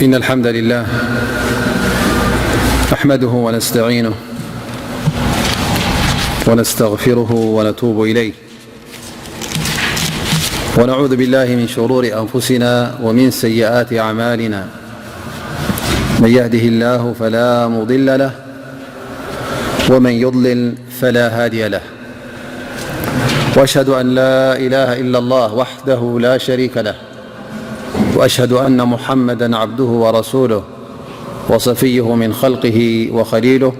إن الحمد لله نحمده ونستعينه ونستغفره ونتوب إليه، ونعوذ بالله من شرور أنفسنا ومن سيئات أعمالنا. من يهده الله فلا مضل له، ومن يضلل فلا هادي له. وأشهد أن لا إله إلا الله وحده لا شريك له، وأشهد أن محمدا عبده ورسوله وصفيه من خلقه وخليله،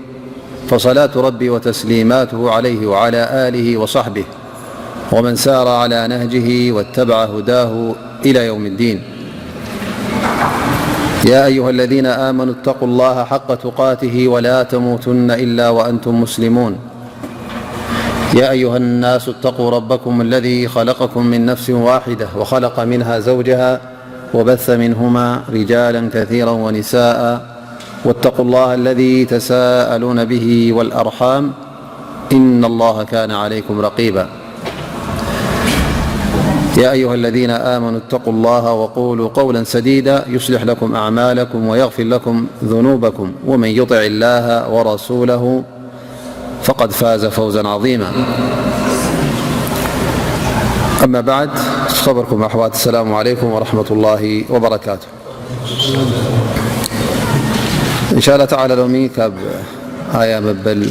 فصلاة ربي وتسليماته عليه وعلى آله وصحبه ومن سار على نهجه واتبع هداه إلى يوم الدين. يا أيها الذين آمنوا اتقوا الله حق تقاته ولا تموتن إلا وأنتم مسلمون. يا أيها الناس اتقوا ربكم الذي خلقكم من نفس واحدة وخلق منها زوجها وبث منهما رجالا كثيرا ونساء، واتقوا الله الذي تساءلون به والأرحام، إن الله كان عليكم رقيبا. يا أيها الذين آمنوا اتقوا الله وقولوا قولا سديدا يصلح لكم أعمالكم ويغفر لكم ذنوبكم، ومن يطع الله ورسوله فقد فاز فوزا عظيما. أما بعد، خبركم أحوات، السلام عليكم ورحمة الله وبركاته. إن شاء الله تعالى ሎሚ ካብ ኣያ መበል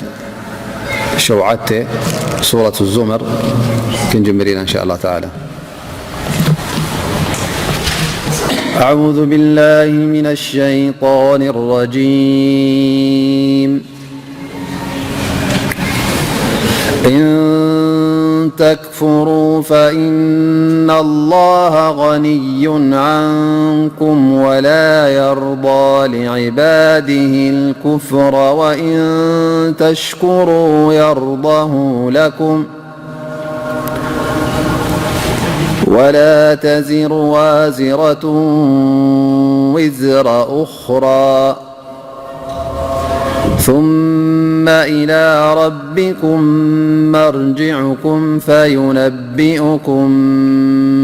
ሸውዓተ ሱረት ዙመር ክንጅምር ኢና إن شاء الله تعالى. أعوذ بالله من الشيطان الرجيم. إن تكفروا فإن الله غني عنكم ولا يرضى لعباده الكفر وإن تشكروا يرضه لكم ولا تزر وازرة وزر أخرى ثم إلى ربكم مرجعكم فينبئكم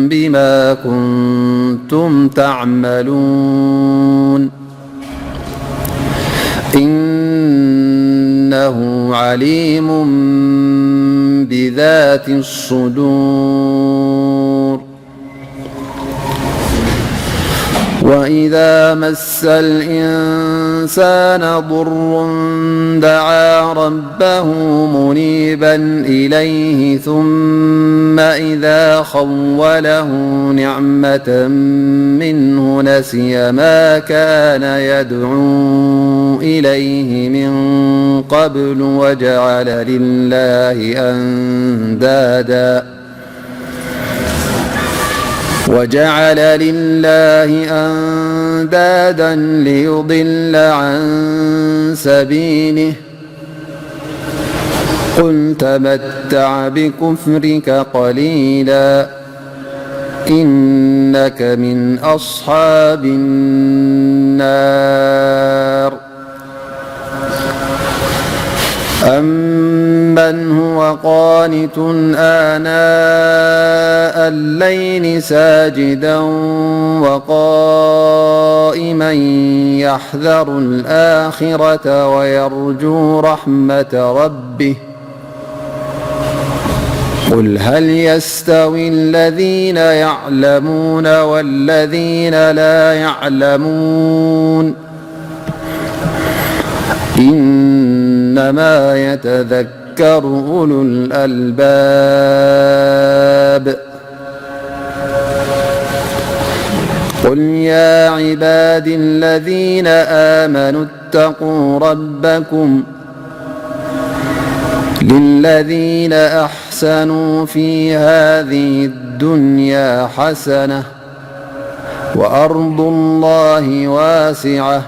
بما كنتم تعملون. إنه عليم بذات الصدور. وإذا مس الإنسان ضر دعا ربه منيبا إليه ثم إذا خوله نعمة منه نسي ما كان يدعو إليه من قبل وجعل لله أندادا وجعل لله أندادا ليضل عن سبيله. قل تمتع بكفرك قليلا إنك من أصحاب النار. أمن هو قانت آناء الليل ساجدا وقائما يحذر الآخرة ويرجو رحمة ربه. قل هل يستوي الذين يعلمون والذين لا يعلمون إنما يتذكر أولو الألباب. قل يا عبادي الذين آمنوا اتقوا ربكم للذين أحسنوا في هذه الدنيا حسنة وأرض الله واسعة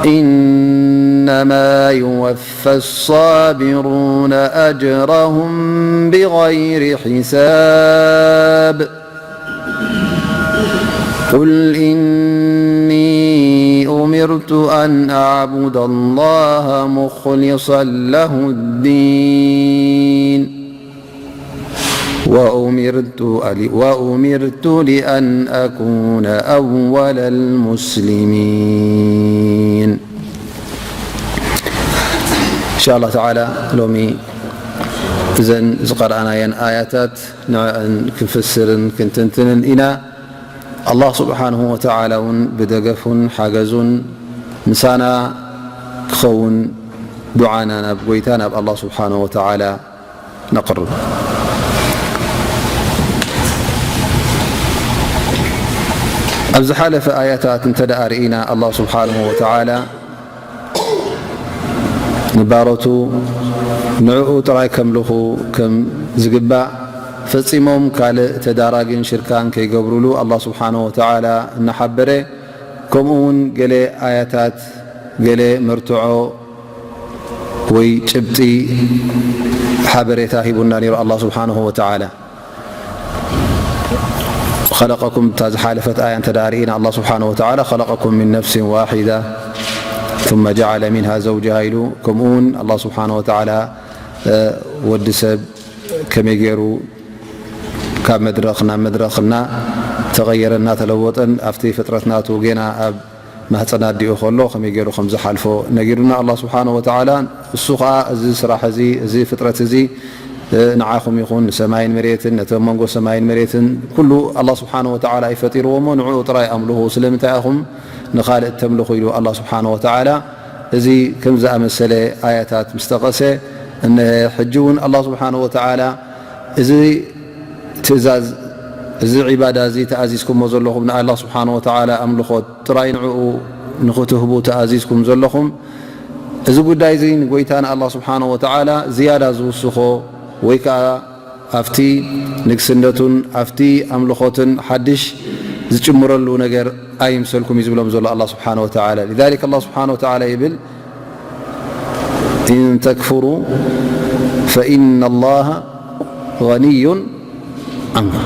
إنما يوفى الصابرون أجرهم بغير حساب. قل إني أمرت أن أعبد الله مخلصا له الدين وأمرت، وأمرت لأن أكون أول المسلمين. إن شاء الله تعالى ሎሚ እዘን ዝቀረኣናየን ኣያታት ንዕአን ክንፍስርን ክንትንትንን ኢና። ኣላህ ስብሓንሁ ወተዓላ እውን ብደገፉን ሓገዙን ምሳና ክኸውን ዱዓና ናብ ጎይታ ናብ ኣላህ ስብሓንሁ ወተዓላ ነቕርብ። ኣብ ዝሓለፈ ኣያታት እንተ ደኣ ርኢና ኣላህ ስብሓንሁ ወተዓላ ንባሮቱ ንዕኡ ጥራይ ከምልኹ ከም ዝግባእ፣ ፈጺሞም ካልእ ተዳራጊን ሽርካን ከይገብሩሉ ኣላህ ስብሓንሁ ወተዓላ እናሓበረ፣ ከምኡ እውን ገለ ኣያታት፣ ገለ መርትዖ ወይ ጭብጢ ሓበሬታ ሂቡና ነይሩ ኣላህ ስብሓንሁ ወተዓላ። خلقكم፣ እታ ዝሓለፈት ኣያ እንተ ደኣ ርኢና ኣላህ ስብሓንሁ ወተዓላ خلقكم من نفس واحدة ثم جعل منها زوجها ኢሉ፣ ከምኡ እውን ኣላህ ስብሓንሁ ወተዓላ፣ እ፣ ወዲ ሰብ ከመይ ገይሩ ካብ መድረኽ ናብ መድረኽ እና ተቐየረ እና ተለወጠን ኣብቲ ፍጥረት ናቱ ጌና ኣብ ማህፀን ኣዲኡ ከሎ ከመይ ገይሩ ከም ዝሓልፎ ነጊሩና ኣላህ ስብሓንሁ ወተዓላ። እሱ ኸዓ እዚ ስራሕ እዚ፣ እዚ ፍጥረት እዚ፣ እ፣ ንዓኹም ይኹን ንሰማይን መሬትን፣ ነቶም መንጎ ሰማይን መሬትን ኩሉ ኣላህ ስብሓንሁ ወተዓላ እዩ ፈጢርዎ እሞ ንዕኡ ጥራይ ኣምልኹ፣ ስለምንታይ ኢኹም ንኻልእ ተምልኹ ኢሉ ኣላህ ስብሓንሁ ወተዓላ። እዚ ከም ዝኣመሰለ ኣያታት ምስ ጠቐሰ፣ እነሀ ሕጂ እውን ኣላህ ስብሓንሁ ወተዓላ እዚ ትእዛዝ፣ እዚ ዒባዳ እዚ ተኣዚዝኩሞ ዘለኹም ንኣላህ ስብሓንሁ ወተዓላ ኣምልኾት ጥራይ ንዕኡ ንኽትህቡ ተኣዚዝኩም ዘለኹም፣ እዚ ጉዳይ እዚ ንጎይታ ንኣላህ ስብሓንሁ ወተዓላ ዝያዳ ዝውስኾ ወይ ከኣ ኣብቲ ንግስነቱን ኣብቲ ኣምልኾትን ሓድሽ ዝጭምረሉ ነገር ኣይምሰልኩም እዩ ዝብሎም ዘሎ ኣላህ ስብሓንሁ ወተዓላ። لذلك ኣላህ ስብሓንሁ ወተዓላ ይብል፣ إن تكفروا فإن الله غني عنكم።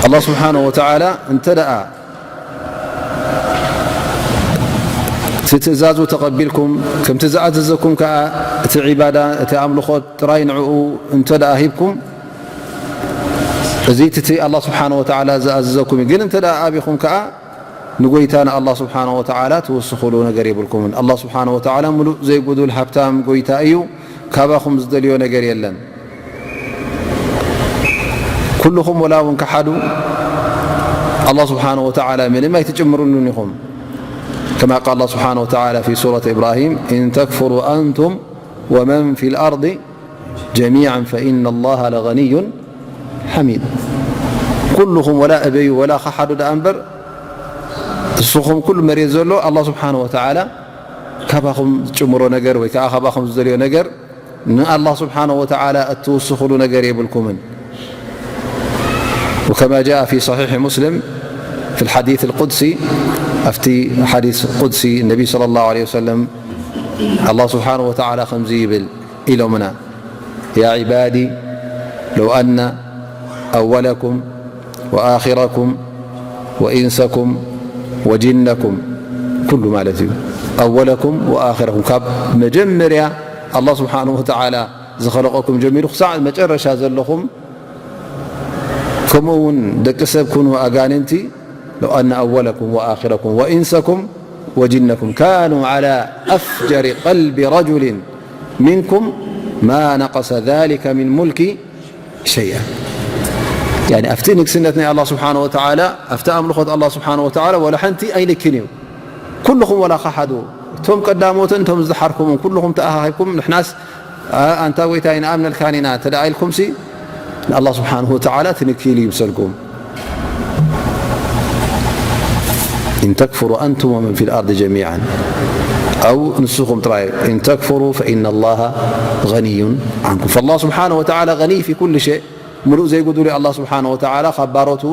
ኣላህ ስብሓንሁ ወተዓላ እንተ ደኣ እቲ ትእዛዙ ተቐቢልኩም፣ ከምቲ ዝኣዘዘኩም ከኣ እቲ ዒባዳ፣ እቲ ኣምልኾት ጥራይ ንዕኡ እንተ ደኣ ሂብኩም፣ እዚ እቲ ኣላህ ስብሓንሁ ወተዓላ ዝኣዘዘኩም እዩ። ግን እንተ ደኣ ኣቢኹም ከኣ ንጎይታ ንኣላህ ስብሓንሁ ወተዓላ ትውስኹሉ ነገር የብልኩምን። ኣላህ ስብሓንሁ ወተዓላ ምሉእ ዘይጉዱል ሃብታም ጎይታ እዩ። ካባኹም ዝደልዮ ነገር የለን። ኩልኹም ወላ እውን ከሓዱ ኣላህ ስብሓንሁ ወተዓላ ምንም ኣይትጭምርሉን ኢኹም። كما قال الله سبحانه وتعالى في سورة إبراهيم، إن تكفروا أنتم ومن في الأرض جميعا فإن الله لغني حميد። ኩልኹም ወላ እበዩ ወላ ከሓዱ ደኣ እምበር፣ እስኹም ኩሉ መሬት ዘሎ ኣላህ ስብሓንሁ ወተዓላ ካባኹም ዝጭምሮ ነገር ወይ ከዓ ካባኹም ዝደልዮ ነገር ንኣላህ ስብሓንሁ ወተዓላ እትውስኹሉ ነገር የብልኩምን። وكما جاء في صحيح مسلم في الحديث القدسي، ኣብቲ ሓዲስ ቁድሲ ነቢ صلى الله عليه وسلم ኣላህ ስብሓንሁ ወተዓላ ከምዚ ይብል ኢሎምና፣ يا عبادي لو أن أولكم وآخركم وإنسكم وجنكم، ኩሉ ማለት እዩ። أولكم وآخركم፣ ካብ መጀመርያ ኣላህ ስብሓንሁ ወተዓላ ዝኸለቐኩም ጀሚሩ ክሳዕ መጨረሻ ዘለኹም፣ ከምኡ እውን ደቂ ሰብ ኩኑ ኣጋንንቲ፣ لو أن أولكم وآخركم وإنسكم وجنكم كانوا على أفجر قلب رجل منكم ما نقص ذلك من ملكي شيئا። يعني ኣብቲ ንግስነት ናይ ኣላህ ስብሓንሁ ወተዓላ፣ ኣብቲ ኣምልኾት ኣላህ ስብሓንሁ ወተዓላ ወላ ሓንቲ ኣይንክን እዩ። ኩልኹም ወላ ከሓዱ፣ እቶም ቀዳሞትን እቶም ዝደሓርኩምን ኩልኹም ተኣኻኺብኩም ንሕናስ፣ ኣ-፣ ኣንታ ጎይታይ ንኣምነልካን ኢና እንተ ደኣ ኢልኩምሲ፣ ንኣላህ ስብሓንሁ ወተዓላ ትንኪ ኢሉ ይምሰልኩም። إن تكفروا أنتم ومن في الأرض جميعا، أو ንስኹም ጥራይ، إن تكفروا فإن الله غني عنكم. فالله سبحانه وتعالى غني في كل شيء، ምሉእ ዘይጉዱል ኣላህ ስብሓንሁ ወተዓላ ካብ ባሮቱ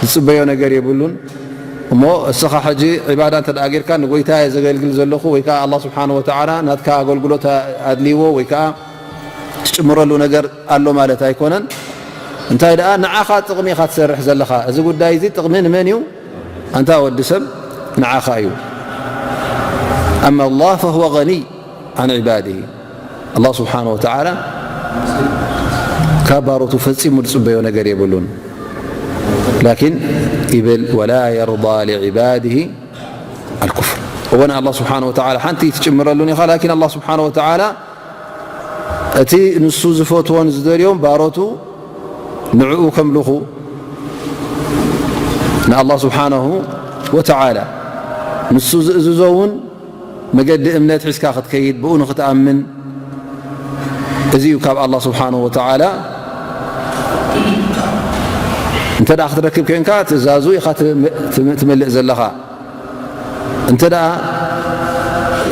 ዝጽበዮ ነገር የብሉን። እሞ እስኻ ሕጂ ዒባዳ እንተ ደኣ ጌርካ፣ ንጎይታ እየ ዘገልግል ዘለኹ ወይ ከኣ ኣላህ ስብሓንሁ ወተዓላ ናትካ ኣገልግሎት ኣድልይዎ ወይ ከኣ ትጭምረሉ ነገር ኣሎ ማለት ኣይኮነን። እንታይ ደኣ ንዓኻ ጥቕሚ ኢኻ ትሰርሕ ዘለኻ። እዚ ጉዳይ እዚ ጥቕሚ ንመን እዩ? ኣንታ ወዲ ሰብ ንዓኻ እዩ። أما الله فهو غني عن عباده። ኣላህ ስብሓንሁ ወተዓላ ካብ ባሮቱ ፈጺሙ ዝጽበዮ ነገር የብሉን። ላኪን ይብል፣ "ወላ የርዳ ሊዕባድሂ ኣልኩፍር." እወ፣ ንኣላህ ስብሓነ ወተዓላ ሓንቲ ትጭምረሉን ኢኻ፣ ላኪን ኣላህ ስብሓነ ወተዓላ እቲ ንሱ ዝፈትዎን ዝደልዮም ባሮቱ ንዕኡ ከምልኹ፣ ንኣላህ ስብሓነሁ ወተዓላ ንሱ ዝእዝዞ እውን መገዲ እምነት ሒዝካ ክትከይድ፣ ብኡ ንክትኣምን፣ እዚ እዩ ካብ ኣላህ ስብሓነሁ ወተዓላ። እንተ ደኣ ክትረክብ ኮንካ፣ ትእዛዙ ኢኻ ትም-፣ ትም-፣ ትመልእ ዘለኻ። እንተ ደኣ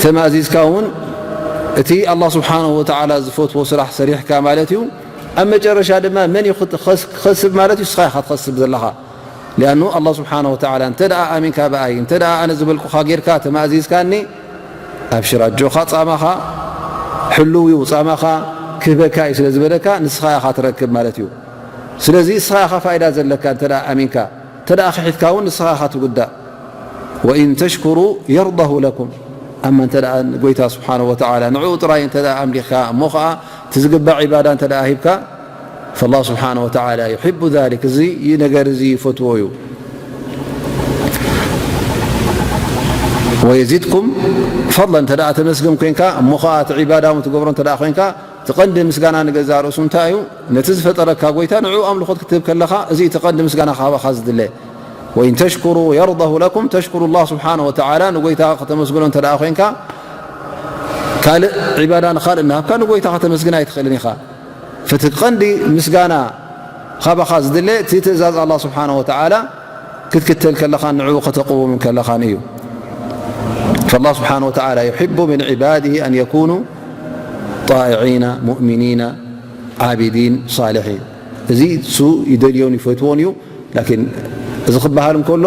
ተማእዚዝካ እውን፣ እቲ ኣላህ ስብሓነሁ ወተዓላ ዝፈትዎ ስራሕ ሰሪሕካ ማለት እዩ። ኣብ መጨረሻ ድማ መን እዩ ክት-፣ ክኸስ-፣ ክኸስብ ማለት እዩ? ንስኻ ኢኻ ትኸስብ ዘለኻ። ሊኣኑ ኣላህ ስብሓነሁ ወተዓላ፣ "እንተ ደኣ ኣሚንካ ብኣይ፣ እንተ ደኣ ኣነ ዝበልኩኻ ጌርካ ተማእዚዝካኒ፣ ኣብሽር፣ ኣጆኻ፣ ጻማኻ ሕሉው እዩ፣ ጻማኻ ክህበካ እዩ" ስለ ዝበለካ፣ ንስኻ ኢኻ ትረክብ ማለት እዩ። ስለዚ ንስኻ ኢኻ ፋይዳ ዘለካ፣ እንተ ደኣ ኣሚንካ። እንተ ደኣ ክሒድካ እውን ንስኻ ኢኻ ትጉዳእ። "ወኢን ተሽኩሩ የርደሁ ለኩም።" ኣማ እንተ ደኣ ንጎይታ ስብሓነሁ ወተዓላ ንዕኡ ጥራይ እንተ ደኣ ኣምሊኽካ፣ እሞ ኸኣ እቲ ዝግባእ ዒባዳ እንተ ደኣ ሂብካ፣ ፈላህ ስብሓነሁ ወተዓላ ዩሒቡ ዛሊክ፣ እዚ ነገር እዚ ይፈትዎ እዩ። "ወየዚድኩም ፈድላ"፣ እንተ ደኣ ተመስግን ኮንካ፣ እሞ ኸኣ እቲ ዒባዳ እውን ትገብሮ እንተ ደኣ ኮንካ፣ እቲ ቀንዲ ምስጋና ንገዛእ ርእሱ እንታይ እዩ? ነቲ ዝፈጠረካ ጎይታ ንዕኡ ኣምልኾት ክትህብ ከለኻ፣ እዚ እቲ ቀንዲ ምስጋና ካባኻ ዝድለ። "ወኢን ተሽኩሩ የርደሁ ለኩም"፣ ተሽኩሩ ኣላህ ስብሓነሁ ወተዓላ፣ ንጎይታ ከተመስግኖ እንተ ደኣ ኮንካ፣ ካልእ ዒባዳ ንኻልእ እናሃብካ ንጎይታ ከተመስግን ኣይትኽእልን ኢኻ። ፈቲ ቀንዲ ምስጋና ካባኻ ዝድለ እቲ ትእዛዝ ኣላህ ስብሓነሁ ወተዓላ ክትክተል ከለኻን ንዕኡ ከተቕውም ከለኻን እዩ። ፈላህ ስብሓነሁ ወተዓላ ዩሒቡ ምን ዒባድሂ ኣን የኩኑ ጣኢዒና ሙእሚኒና ዓቢዲን ሳልሒን። እዚ እሱ ይደልዮን ይፈትዎን እዩ። ላኪን እዚ ክበሃል እንከሎ፣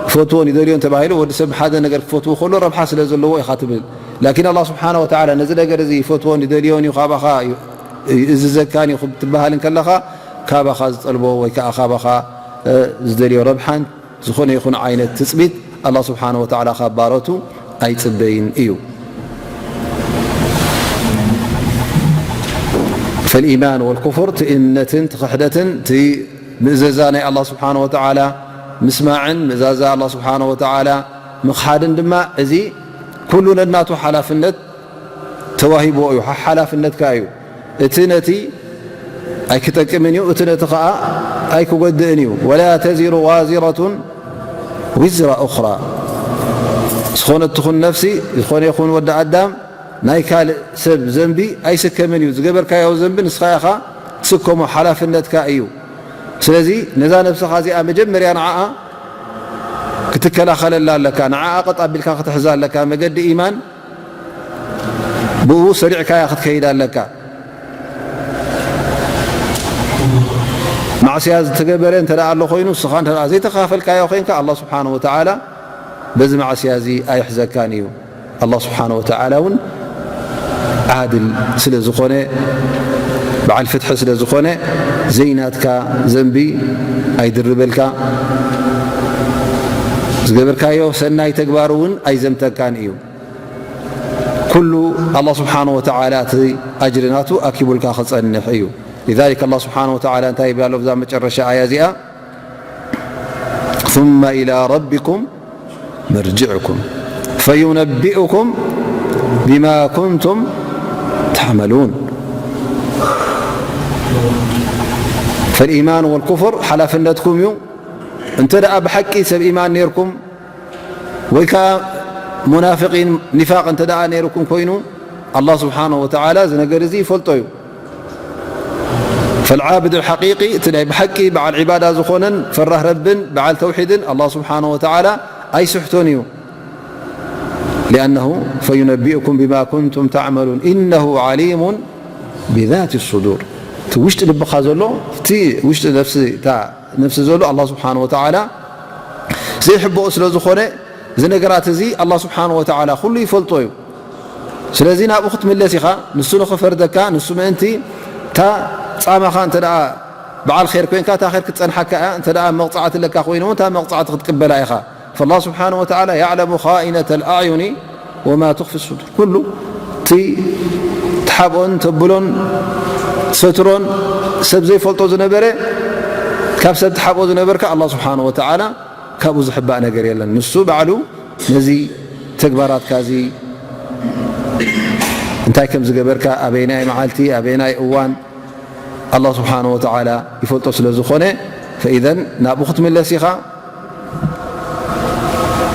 ይፈትዎን ይደልዮን ተባሂሉ፣ ወዲ ሰብ ሓደ ነገር ክፈትዎ ከሎ ረብሓ ስለ ዘለዎ ኢኻ ትብል። ላኪን ኣላህ ስብሓነሁ ወተዓላ ነዚ ነገር እዚ ይፈትዎን ይደልዮን እዩ፣ ካባኻ ይእዝዘካን እዩ ክትበሃል እንከለኻ፣ ካባኻ ዝጠልቦ ወይ ከዓ ካባኻ፣ እ፣ ዝደልዮ ረብሓን ዝኾነ ይኹን ዓይነት ትጽቢት ኣላህ ስብሓነሁ ወተዓላ ካብ ባሮቱ ኣይጽበይን እዩ። ፈልኢማን ወልኩፍር፣ እቲ እምነትን እቲ ክሕደትን፣ እቲ ምእዘዛ ናይ ኣላህ ስብሓነሁ ወተዓላ ምስማዕን ምእዛዛ ኣላህ ስብሓነሁ ወተዓላ ምኽሓድን ድማ፣ እዚ ኩሉ ነናቱ ሓላፍነት ተዋሂብዎ እዩ፣ ሓ-፣ ሓላፍነትካ እዩ። እቲ ነቲ ኣይክጠቅምን እዩ፣ እቲ ነቲ ኸኣ ኣይክጎድእን እዩ። "ወላ ተዚሩ ዋዚረቱን ዊዝራ ኡኽራ።" ዝኾነት ትኹን ነፍሲ፣ ዝኾነ ይኹን ወዲ ኣዳም ናይ ካልእ ሰብ ዘንቢ ኣይስከምን እዩ። ዝገበርካዮ ዘንቢ ንስኻ ኢኻ ትስከሞ፣ ሓላፍነትካ እዩ። ስለዚ ነዛ ነፍስኻ እዚኣ መጀመርያ ንዓኣ ክትከላኸለላ ኣለካ፣ ንዓኣ ቀጥ ኣቢልካ ክትሕዛ ኣለካ። መገዲ ኢማን ብኡ ሰሪዕካያ ክትከይድ ኣለካ። ማዕስያ ዝተገበረ እንተ ደኣ ኣሎ ኮይኑ፣ ንስኻ እንተ ደኣ ዘይተኻፈልካዮ ኮይንካ፣ ኣላህ ስብሓነሁ ወተዓላ በዚ ማዕስያ እዚ ኣይሕዘካን እዩ። ኣላህ ስብሓነሁ ወተዓላ እውን ዓድል ስለ ዝኾነ፣ በዓል ፍትሒ ስለ ዝኾነ፣ ዘይናትካ ዘንቢ ኣይድርበልካ፣ ዝገበርካዮ ሰናይ ተግባር እውን ኣይዘምተካን እዩ። ኩሉ ኣላህ ስብሓነሁ ወተዓላ እቲ ኣጅሪ ናቱ ኣኪቡልካ ክጸንሕ እዩ። ሊዛሊክ ኣላህ ስብሓነሁ ወተዓላ እንታይ ይብል ኣሎ ኣብዛ መጨረሻ ኣያ እዚኣ? ثم إلى ربكم مرجعكم فينبئكم بما كنتم تعملون። ፈልኢማን ወልኩፍር ሓላፍነትኩም እዩ። እንተ ደኣ ብሓቂ ሰብ ኢማን ኔርኩም፣ ወይ ከኣ ሙናፍቂን ኒፋቅ እንተ ደኣ ነይሩኩም ኮይኑ፣ ኣላህ ስብሓነሁ ወተዓላ እዚ ነገር እዚ ይፈልጦ እዩ። ፈልዓብድ ሓቂቂ፣ እቲ ናይ ብሓቂ በዓል ዒባዳ ዝኾነን ፈራህ ረብን በዓል ተውሒድን ኣላህ ስብሓነሁ ወተዓላ ኣይስሕቶን እዩ። ሊኣነሁ ፈዩነቢኡኩም ቢማ ኩንቱም ተዕመሉን ኢነሁ ዓሊሙን ቢዛቲ ሱዱር። እቲ ውሽጢ ልብኻ ዘሎ፣ እቲ ውሽጢ ነፍሲ፣ እታ ነፍሲ ዘሎ ኣላህ ስብሓነሁ ወተዓላ ዘይሕብኦ ስለ ዝኾነ፣ እዚ ነገራት እዚ ኣላህ ስብሓነሁ ወተዓላ ኩሉ ይፈልጦ እዩ። ስለዚ ናብኡ ክትምለስ ኢኻ፣ ንሱ ንኽፈርደካ፣ ንሱ ምእንቲ እታ ጻማኻ እንተ ደኣ በዓል ኼር ኮይንካ፣ እታ ኼር ክትጸንሓካ እያ፣ እንተ ደኣ መቕጻዕቲ ኣለካ ኮይኑ እውን እታ መቕጻዕቲ ክትቅበላ ኢኻ። ፈላህ ስብሓነሁ ወተዓላ ያዕለሙ ኻኢነተል ኣዕዩኒ ወማ ቱኽፊ ሱዱር። ኩሉ እቲ ትሓብኦን ተብሎን ትሰትሮን ሰብ ዘይፈልጦ ዝነበረ፣ ካብ ሰብ ትሓብኦ ዝነበርካ ኣላህ ስብሓነ ወተዓላ ካብኡ ዝሕባእ ነገር የለን። ንሱ ባዕሉ ነዚ ተግባራትካ እዚ እንታይ ከም ዝገበርካ፣ ኣበየናይ መዓልቲ፣ ኣበየናይ እዋን ኣላህ ስብሓነ ወተዓላ ይፈልጦ ስለ ዝኾነ፣ ፈኢዘን ናብኡ ክትምለስ ኢኻ።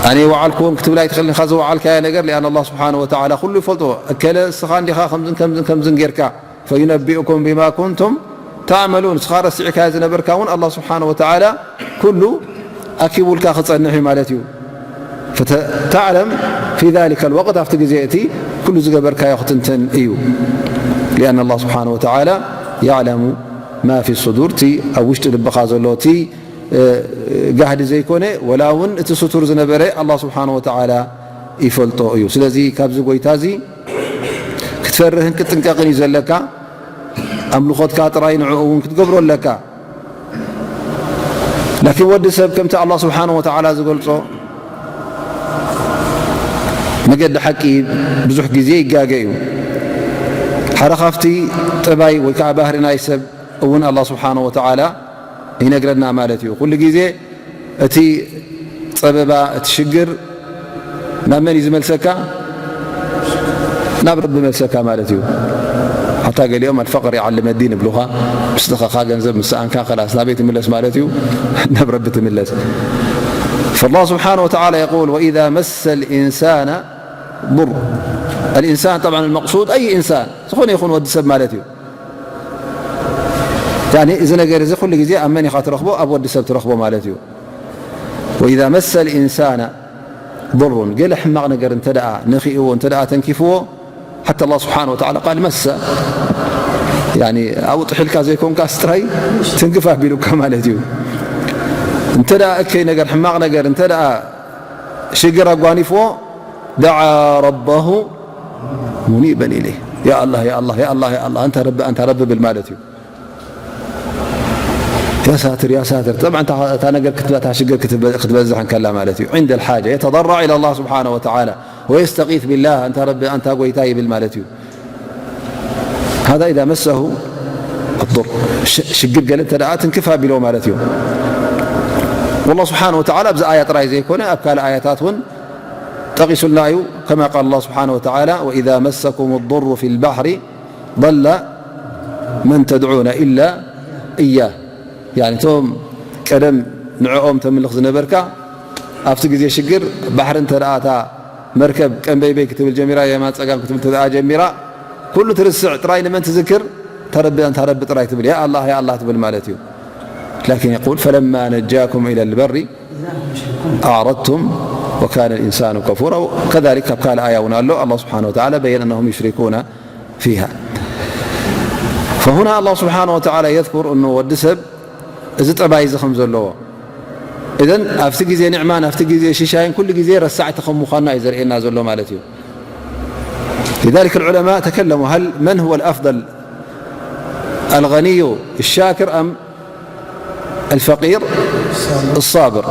ኣነ ይወዓልኩ እውን ክትብል ኣይትኽእልን ኢኻ፣ ዝወዓልካዮ ነገር፣ ሊኣን ኣላህ ስብሓነ ወተዓላ ኩሉ ይፈልጦ። እከለ እስኻ እንዲኻ ከምዝን ከምዝን ከምዝን ጌርካ፣ ፈዩነቢኡኩም ቢማ ኩንቱም ተዕመሉን። ንስኻ ረሲዕካዮ ዝነበርካ እውን ኣላህ ስብሓነ ወተዓላ ኩሉ ኣኪቡልካ ክጸንሕ እዩ ማለት እዩ። ፈተ-፣ ተዕለም ፊ ዛሊከ ልወቅት፣ ኣብቲ ግዜ እቲ ኩሉ ዝገበርካዮ ክትንትን እዩ። ሊኣን ኣላህ ስብሓነ ወተዓላ የዕለሙ ማ ፊ ሱዱር፣ እቲ ኣብ ውሽጢ ልብኻ ዘሎ፣ እቲ፣ እ፣ ጋህዲ ዘይኮነ፣ ወላ እውን እቲ ስቱር ዝነበረ ኣላህ ስብሓነ ወተዓላ ይፈልጦ እዩ። ስለዚ ካብዚ ጎይታ እዚ ክትፈርህን ክትጥንቀቕን እዩ ዘለካ። ኣምልኾትካ ጥራይ ንዕኡ እውን ክትገብሮ ኣለካ። ላኪን ወዲ ሰብ ከምቲ ኣላህ ስብሓነ ወተዓላ ዝገልጾ መገዲ ሓቂ ብዙሕ ግዜ ይጋገ እዩ። ሓደ ካብቲ ጠባይ ወይ ከዓ ባህሪ ናይ ሰብ እውን ኣላህ ስብሓነ ወተዓላ ይነግረና ማለት እዩ። ኩሉ ግዜ እቲ ጸበባ፣ እቲ ሽግር ናብ መን እዩ ዝመልሰካ? ናብ ረቢ መልሰካ ማለት እዩ። ሓታ ገሊኦም ኣልፈቅር ይዓልመ ዲን ይብሉኻ። ምስ ደኸኻ ገንዘብ ምስ ሰኣንካ፣ ከላስ ናበይ ትምለስ ማለት እዩ? ናብ ረቢ ትምለስ። فالله سبحانه وتعالى يقول: وإذا مس الإنسان ضر. الإنسان طبعا المقصود أي إنسان، ዝኾነ ይኹን ወዲ ሰብ ማለት እዩ። ያኒ እዚ ነገር እዚ ኩሉ ግዜ ኣብ መን ኢኻ ትረኽቦ? ኣብ ወዲ ሰብ ትረኽቦ ማለት እዩ። وإذا مس الإنسان ضر، ገለ ሕማቕ ነገር እንተ ደኣ ነኺእዎ፣ እንተ ደኣ ተንኪፍዎ፣ ሓታ ኣላህ ስብሓነ ወተዓላ ቃል መሰ፣ ያኒ ኣብኡ ጥሒልካ ዘይኮንካስ ጥራይ ትንክፍ ኣቢሉካ ማለት እዩ። እንተ ደኣ እከይ ነገር፣ ሕማቕ ነገር እንተ ደኣ ሽግር ኣጓኒፍዎ፣ ደዓ ረበሁ ሙኒበን ኢለይህ። ያ ኣላህ፣ ያ ኣላህ፣ ያ ኣላህ፣ ያ ኣላህ፣ ኣንታ ረቢ፣ ኣንታ ረቢ ብል ማለት እዩ። ያ ሳትር፣ ያ ሳትር። ጠብዓን እታ፣ እታ ነገር ክትበ-፣ እታ ሽግር ክትበ-፣ ክትበዝሕ እንከላ ማለት እዩ። عند الحاجة يتضرع إلى الله سبحانه وتعالى ويستغيث بالله، ኣንታ ረቢ፣ ኣንታ ጎይታ ይብል ማለት እዩ። هذا إذا مسه الضر، ሽ-፣ ሽግር ገለ እንተ ደኣ ትንክፍ ኣቢሎ ማለት እዩ። والله سبحانه وتعالى ኣብዚ ኣያ ጥራይ ዘይኮነ ኣብ ካልእ ኣያታት እውን ጠቒሱልና እዩ። كما قال الله سبحانه وتعالى: وإذا مسكم الضر في البحر ضل من تدعون إلا إياه። ያኒ እቶም ቀደም ንዕኦም ተምልኽ ዝነበርካ ኣብቲ ግዜ ሽግር ባሕሪ እንተ ደኣ እታ መርከብ ቀንበይበይ ክትብል ጀሚራ፣ የማን ጸጋም ክትብል እንተ ደኣ ጀሚራ፣ ኩሉ ትርስዕ ጥራይ ንመን ትዝክር? እታ ረቢ፣ እታ ረቢ ጥራይ ትብል፣ ያ ኣላህ፣ ያ ኣላህ ትብል ማለት እዩ። لكن يقول: فلما نجاكم إلى البر أعرضتم وكان الإنسان كفورا. كذلك ኣብ ካልእ ኣያ እውን ኣሎ። ኣላህ ስብሓነ ወተዓላ በየነ أنهم يشركون فيها. فهنا الله سبحانه وتعالى يذكر أنه ወዲ ሰብ እዚ ጠባይ እዚ ከም ዘለዎ። إذن ኣብቲ ግዜ ኒዕማን ኣብቲ ግዜ ሽሻይን ኩሉ ግዜ ረሳዕቲ ከም ምዃንና እዩ ዘርእየና ዘሎ ማለት እዩ። لذلك العلماء تكلموا: هل من هو الأفضل، الغني الشاكر أم الفقير الصابر؟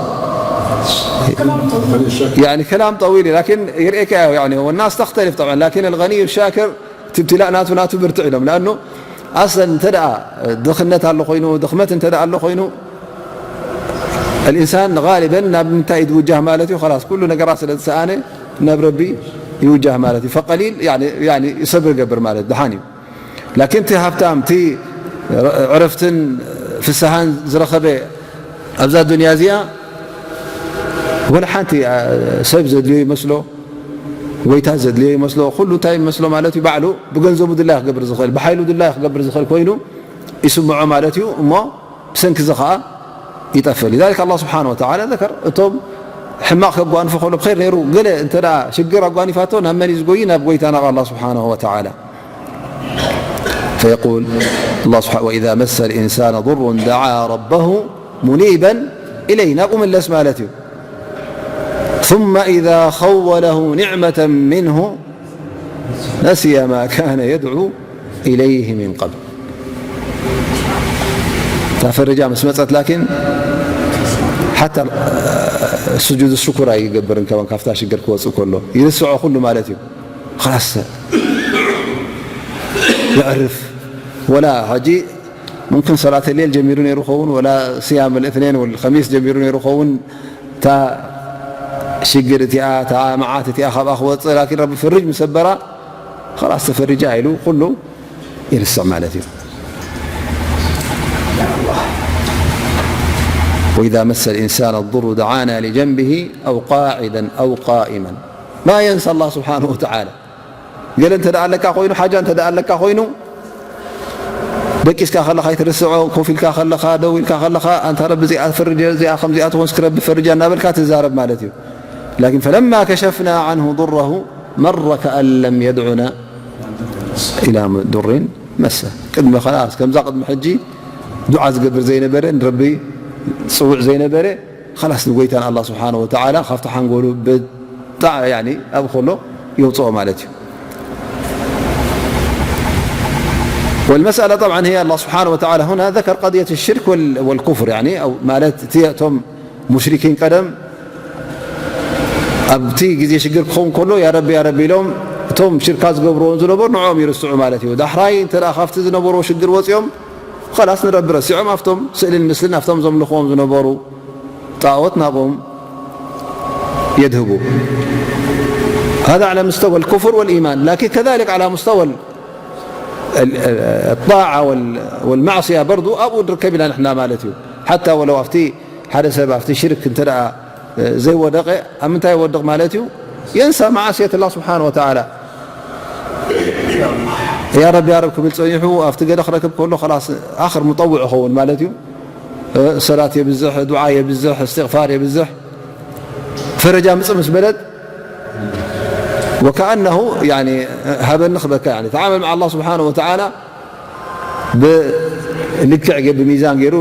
يعني كلام طويل، لكن يرئيك، يعني، والناس تختلف طبعا، لكن الغني الشاكر ትብትላእ ናቱ፣ ናቱ ብርትዕ ኢሎም። لأنه أصلا እንተ ደኣ ድኽነት ኣሎ ኮይኑ፣ ድኽመት እንተ ደኣ ኣሎ ኮይኑ፣ الإنسان غالبا ናብ ምንታይ እዩ ዝውጃህ ማለት እዩ? خلاص ኩሉ ነገራት ስለ ዝሰኣነ ናብ ረቢ ይውጃህ ማለት እዩ። فقليل يعني، يعني ይሰብር ይገብር ማለት ደሓን እዩ። لكن እቲ ሃብታም፣ እቲ ዕረፍትን ፍስሃን ዝረኸበ ኣብዛ ዱንያ እዚኣ፣ ወላ ሓንቲ፣ ኣ፣ ሰብ ዘድልዮ ይመስሎ፣ ጎይታ ዘድልዮ ይመስሎ፣ ኩሉ እንታይ ይመስሎ ማለት እዩ? ባዕሉ ብገንዘቡ ድላዩ ክገብር ዝኽእል፣ ብሓይሉ ድላዩ ክገብር ዝኽእል ኮይኑ ይስምዖ ማለት እዩ። እሞ ብሰንኪ እዚ ኸኣ ይጠፍእ። لذلك الله سبحانه وتعالى ذكر እቶም ሕማቕ ከጓንፎ ከሎ ብኸይር ነይሩ፣ ገለ እንተ ደኣ ሽግር ኣጓኒፋቶ ናብ መን እዩ ዝጎይ? ናብ ጎይታና ኣላህ ስብሓነሁ ወተዓላ። فيقول الله سبحانه: وإذا مس الإنسان ضر دعا ربه منيبا إليه، ናብኡ ምለስ ማለት እዩ። ثم إذا خوله نعمة منه نسي ما كان يدعو إليه من قبل. እታ ፈረጃ ምስ መጸት፣ ላኪን ሓታ ስጁድ ሽኩር ኣይገብርን፣ ከማን ካብታ ሽግር ክወጽእ ከሎ ይርስዖ ኩሉ ማለት እዩ። خلاص የዕርፍ። ወላ ሕጂ ሙምክን ሰላት ሌል ጀሚሩ ነይሩ ኸውን፣ ወላ ስያም ልእትኔን ወልኸሚስ ጀሚሩ ነይሩ ኸውን። እታ ሽግር እቲኣ፣ እታ መዓት እቲኣ ካብኣ ክወፅእ፣ ላኪን ረቢ ፍርጅ ምስ ኣበራ፣ ኸላስ ተፈሪጃ ኢሉ ኩሉ ይርስዕ ማለት እዩ። وإذا مس الإنسان الضر دعانا لجنبه أو قاعدا أو قائما. ما ينسى الله سبحانه وتعالى. ገለ እንተ ደኣ ኣለካ ኮይኑ፣ ሓጃ እንተ ደኣ ኣለካ ኮይኑ፣ ደቂስካ ከለኻ ኣይትርስዖ፣ ኮፍ ኢልካ ከለኻ፣ ደው ኢልካ ከለኻ፣ ኣንታ ረቢ እዚኣ ፈርጀ፣ እዚኣ ከምዚኣ ትኾንስ ክረቢ ፈርጃ እናበልካ ትዛረብ ማለት እዩ። ላኪን ፈለማ ከሸፍና ዐንሁ ዱረሁ መረ ከኣን ለም የድዑና ኢላ ዱሪን መሰ። ቅድሚ ኸላስ ከምዛ ቅድሚ ሕጂ ዱዓ ዝገብር ዘይነበረ፣ ንረቢ ዝጽውዕ ዘይነበረ፣ ኸላስ ንጎይታ ንኣላህ ስብሓነ ወተዓላ ካብቲ ሓንጎሉ ብጣዕ-፣ ያኒ ኣብኡ ከሎ የውፅኦ ማለት እዩ። والمسألة طبعا هي الله سبحانه وتعالى هنا ذكر قضية الشرك وال-، والكفر، يعني، أو ማለት እቲ እቶም ሙሽሪኪን ቀደም ኣብቲ ግዜ ሽግር ክኸውን ከሎ ያ ረቢ ያ ረቢ ኢሎም እቶም ሽርካ ዝገብርዎም ዝነበሩ ንዕኦም ይርስዑ ማለት እዩ። ዳሕራይ እንተ ደኣ ካብቲ ዝነበርዎ ሽግር ወፂኦም ኸላስ ንረቢ ረሲዖም ኣብቶም ስእልን ምስልን ኣብቶም ዘምልኽዎም ዝነበሩ ጣዖት ናብኦም የድህቡ። هذا على مستوى الكفر والإيمان، لكن كذلك على مستوى ال-، ال-، الطاعة وال-، والمعصية برضو ኣብኡ ንርከብ ኢና ንሕና ማለት እዩ። ሓታ ወለው ኣብቲ ሓደ ሰብ ኣብቲ ሽርክ እንተ ደኣ ዘይወደቐ ኣብ ምንታይ ይወድቕ ማለት እዩ? የንሳ መዓስየት ኣላህ ስብሓነ ወተዓላ። ያ ረቢ ያ ረብ ክብል ጸኒሑ ኣብቲ ገለ ክረክብ ከሎ ኸላስ ኣኽር ሙጠውዕ ይኸውን ማለት እዩ። ሰላት የብዝሕ፣ ዱዓ የብዝሕ፣ እስትግፋር የብዝሕ። ፈረጃ ምጽእ ምስ በለት ወከኣነሁ ያኒ ሃበኒ ክበካ ያኒ ተዓመል መዓ ኣላህ ስብሓነ ወተዓላ ብልክዕ ገ-፣ ብሚዛን ገይሩ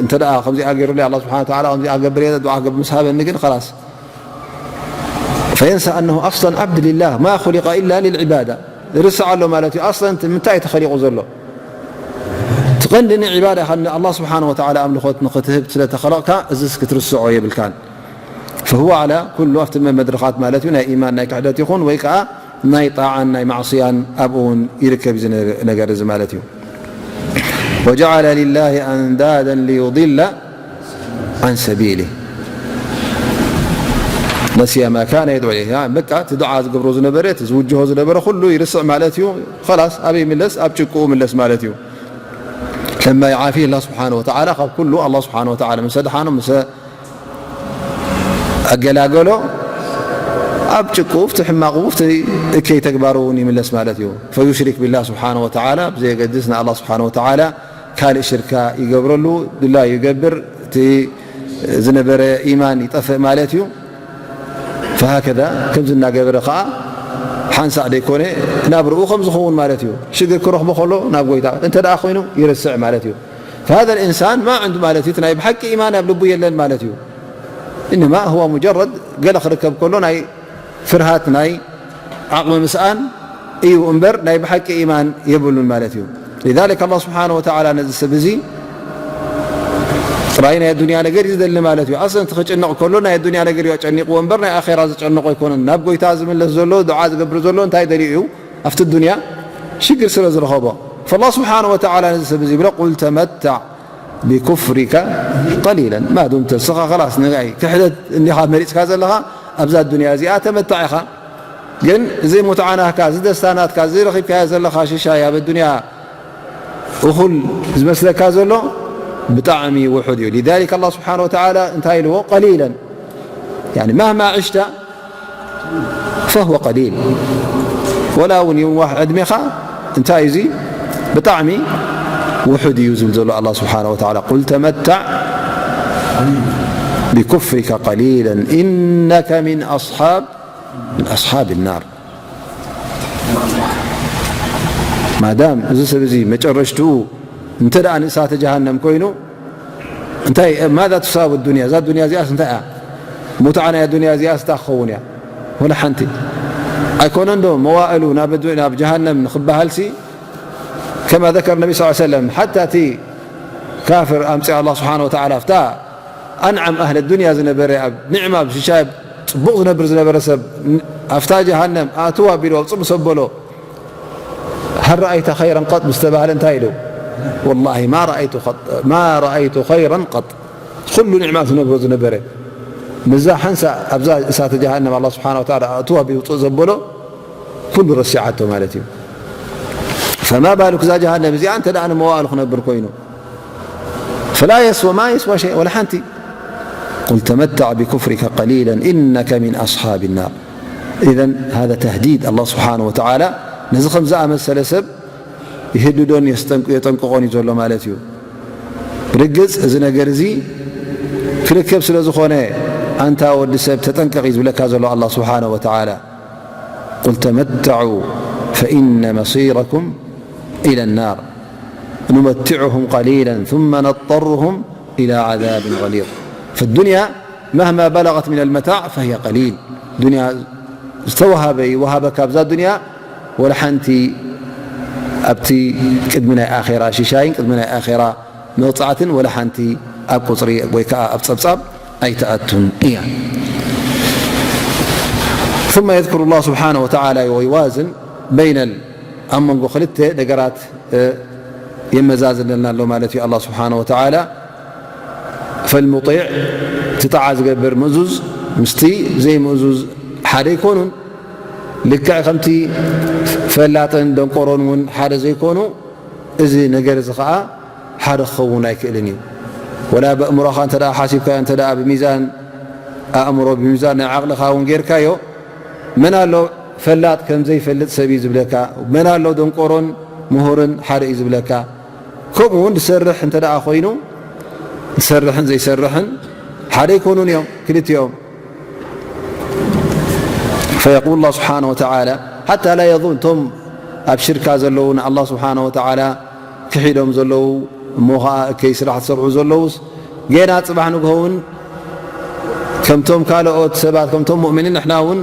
እንተ ደኣ ከምዚኣ ገይሩለይ ኣላህ ስብሓነ ወተዓላ ከምዚኣ ክገብር እየ ዱዓ ክገብር ምስ ሃበኒ ግን ኸላስ ፈየንሳ ኣነሁ ኣስለን ዓብድ ሊላህ ማ ኹሊቀ ኢላ ሊልዕባዳ። ይርስዕ ኣሎ ማለት እዩ። ኣስለን እቲ ምንታይ እዩ ተኸሊቑ ዘሎ? እቲ ቀንዲ ንዕባዳ ኢኻ ንኣላህ ስብሓነ ወተዓላ ኣምልኾት ንኽትህብ ስለ ተኸለቕካ፣ እዝስ ክትርስዖ የብልካን። ፈሁወ ዓላ ኩሉ ኣብቲ መድረኻት ማለት እዩ፣ ናይ ኢማን ናይ ክሕደት ይኹን ወይ ከዓ ናይ ጣዓን ናይ ማዕስያን ኣብኡ እውን ይርከብ እዚ ነገር እዚ ማለት እዩ። ወጀዓለ ሊላሂ ኣንዳደን ሊዩዲለ ዓን ሰቢሊህ። ነሲየ ማ ካነ የድዑ ኢለይህ። ያ በቃ እቲ ዱዓ ዝገብሮ ዝነበረ፣ እቲ ዝውጅሆ ዝነበረ ኩሉ ይርስዕ ማለት እዩ። ኸላስ ኣበይ ይምለስ? ኣብ ጭቅኡ ይምለስ ማለት እዩ። ለማ ይዓፊህ ኣላህ ስብሓነ ወተዓላ ካብ ኩሉ ኣላህ ስብሓነ ወተዓላ ምስ ኣድሓኖ፣ ምስ ኣገላገሎ፣ ኣብ ጭቅኡ፣ ኣብቲ ሕማቑ፣ ኣብቲ እከይ ተግባሩ እውን ይምለስ ማለት እዩ። ፈዩሽሪክ ቢላህ ስብሓነ ወተዓላ፣ ብዘየገድስ ንኣላህ ስብሓነ ወተዓላ ካልእ ሽርካ ይገብረሉ፣ ድላዩ ይገብር፣ እቲ ዝነበረ ኢማን ይጠፍእ ማለት እዩ። ፈሃከዛ፣ ከምዚ እናገበረ ኸዓ ሓንሳእ ደይኮነ ናብርኡ ከም ዝኸውን ማለት እዩ። ሽግር ክረኽቦ ከሎ ናብ ጎይታ እንተ ደኣ ኮይኑ ይርስዕ ማለት እዩ። ፈሃዛ ልኢንሳን ማ ዕንዱ ማለት እዩ፣ እቲ ናይ ብሓቂ ኢማን ኣብ ልቡ የለን ማለት እዩ። ኢነማ ሁወ ሙጀረድ ገለ ክርከብ ከሎ ናይ ፍርሃት ናይ ዓቕሚ ምስኣን እዩ እምበር ናይ ብሓቂ ኢማን የብሉን ማለት እዩ። ሊዛሊክ ኣላህ ስብሓነ ወተዓላ ነዚ ሰብ እዚ ጥራይ ናይ ኣዱንያ ነገር እዩ ዝደሊ ማለት እዩ። ኣስለን እቲ ክጭነቕ ከሎ ናይ ኣዱንያ ነገር እዩ ኣጨኒቕዎ እምበር ናይ ኣኼራ ዘጨንቖ ኣይኮነን። ናብ ጎይታ ዝምለስ ዘሎ፣ ዱዓ ዝገብር ዘሎ እንታይ ደልዩ እዩ? ኣብቲ ዱንያ ሽግር ስለ ዝረኸቦ። ፈላህ ስብሓነ ወተዓላ ነዚ ሰብ እዚ ይብሎ፣ ቁል ተመታዕ ቢኩፍሪካ ቀሊለን። ማ ዱምተ፣ እስኻ ኸላስ ንጋይ ክሕደት እንዲኻ መሪጽካ ዘለኻ፣ ኣብዛ ዱንያ እዚኣ ተመታዕ ኢኻ። ግን እዚ ሙትዓ ናትካ፣ እዚ ደስታ ናትካ፣ እዚ ረኺብካዮ ዘለኻ ሽሻይ ኣብ ኣዱንያ እኹል ዝመስለካ ዘሎ ብጣዕሚ ውሑድ እዩ። ሊዛሊክ ኣላህ ስብሓነ ወተዓላ እንታይ ኢልዎ? ቀሊለን። ያኒ ማህማ ዕሽተ ፈህወ ቀሊል። ወላ እውን ይንዋሕ ዕድሜኻ እንታይ እዩ እዚ? ብጣዕሚ ውሑድ እዩ ዝብል ዘሎ ኣላህ ስብሓነ ወተዓላ። ቁል ተመታዕ ቢኩፍሪካ ቀሊለን ኢነከ ሚን ኣስሓብ፣ ሚን ኣስሓብ ናር። ማዳም እዚ ሰብ እዚ መጨረሽትኡ እንተ ደኣ ንእሳተ ጀሃነም ኮይኑ፣ እንታይ፣ ማዛ ትሳዊ ዱንያ፣ እዛ ዱንያ እዚኣስ እንታይ እያ? ሙትዓ ናይ ዱንያ እዚኣስ እንታይ ክኸውን እያ? ወላ ሓንቲ። ኣይኮነን ዶ መዋእሉ ናብ ዱ-፣ ናብ ጀሃነም ንኽበሃልሲ፣ ከማ ዘከረ ነቢ ሰለላሁ ዐለይሂ ወሰለም፣ ሓታ እቲ ካፍር ኣምፅኣ ኣላህ ስብሓነ ወተዓላ፣ ኣብታ ኣንዓም ኣህለ ዱንያ ዝነበረ፣ ኣብ ኒዕማ፣ ኣብ ሽሻይ፣ ኣብ ፅቡቕ ዝነብር ዝነበረ ሰብ፣ ን-፣ ኣብታ ጀሃነም ኣትዋ ቢሉ፣ ኣውፅእ ምስ ኣበሎ፣ ሀል ረኣይተ ኸይረን ቀጥ ምስ ተባህለ እንታይ ኢሉ? والله ما رأيت خط-، ما رأيت خيرا قط. ኩሉ ኒዕማ ዝነብሮ ዝነበረ፣ ምስዛ ሓንሳ ኣብዛ እሳተ ጀሃነም ኣላህ ስብሓነ ወተዓላ ኣእትዋ ብውፅእ ዘበሎ ኩሉ ረሲዓቶ ማለት እዩ። ፈማ ባሉክ እዛ ጀሃነም እዚኣ እንተ ደኣ ንመዋእሉ ክነብር ኮይኑ፣ ፈላ የስወ ማ የስዋ ሸይ፣ ወላ ሓንቲ። ቁል ተመታዕ ብኩፍሪከ ቀሊለን ኢነከ ሚን ኣስሓብ ናር። ኢዘን ሃዛ ተህዲድ ኣላህ ስብሓነ ወተዓላ ነዚ ከም ዝኣመሰለ ሰብ ይህድዶን የስጠንቅ-፣ የጠንቅቖን እዩ ዘሎ ማለት እዩ። ብርግጽ እዚ ነገር እዚ ክርከብ ስለ ዝኾነ፣ ኣንታ ወዲ ሰብ ተጠንቀቕ እዩ ዝብለካ ዘሎ ኣላህ ስብሓነሁ ወተዓላ። ቁል ተመተዑ ፈኢነ መሲረኩም ኢለ ናር ኑመቲዑሁም ቀሊለን ثመ ነضጠሩሁም ኢላ ዓዛብን ገሊظ። ፈዱንያ መህማ በለገት ሚነል መታዕ ፈህየ ቀሊል። ዱንያ ዝተወሃበ ይወሃበካ ኣብዛ ዱንያ፣ ወላ ሓንቲ ኣብቲ ቅድሚ ናይ ኣኼራ ሽሻይን ቅድሚ ናይ ኣኼራ መቕጻዕትን ወላ ሓንቲ ኣብ ቁጽሪ ወይ ከኣ ኣብ ጸብጻብ ኣይትኣቱን እያ። ثم يذكر الله سبحانه وتعالى ويوازن بين ال-، ኣብ መንጎ ክልተ ነገራት፣ እ፣ የመዛዝነልና ኣሎ ማለት እዩ ኣላህ ስብሓነሁ ወተዓላ። ፈልሙጢዕ፣ እቲ ጣዓ ዝገብር ምእዙዝ ምስቲ ዘይምእዙዝ ሓደ ኣይኮኑን። ልክዕ ከምቲ ፈላጥን ደንቆሮን እውን ሓደ ዘይኮኑ፣ እዚ ነገር እዚ ኸዓ ሓደ ክኸውን ኣይክእልን እዩ። ወላ ብኣእምሮኻ እንተ ደኣ ሓሲብካዮ፣ እንተ ደኣ ብሚዛን ኣእምሮ፣ ብሚዛን ናይ ዓቕልኻ እውን ጌርካዮ፣ መን ኣሎ ፈላጥ ከም ዘይፈልጥ ሰብ እዩ ዝብለካ፣ መን ኣሎ ደንቆሮን ምሁርን ሓደ እዩ ዝብለካ። ከምኡ እውን ዝሰርሕ እንተ ደኣ ኮይኑ፣ ዝሰርሕን ዘይሰርሕን ሓደ ኣይኮኑን እዮም ክልቲኦም። ፈየቁል ኣላህ ስብሓነ ወተዓላ ሓታ ላ የظን፣ እቶም ኣብ ሽርካ ዘለዉ ንኣላህ ስብሓነ ወተዓላ ክሒዶም ዘለዉ፣ እሞ ኸዓ እከይ ስራሕ ዝሰርሑ ዘለዉስ፣ ጌና ጽባሕ ንግሆ እውን ከምቶም ካልኦት ሰባት፣ ከምቶም ሙእሚኒን ንሕና እውን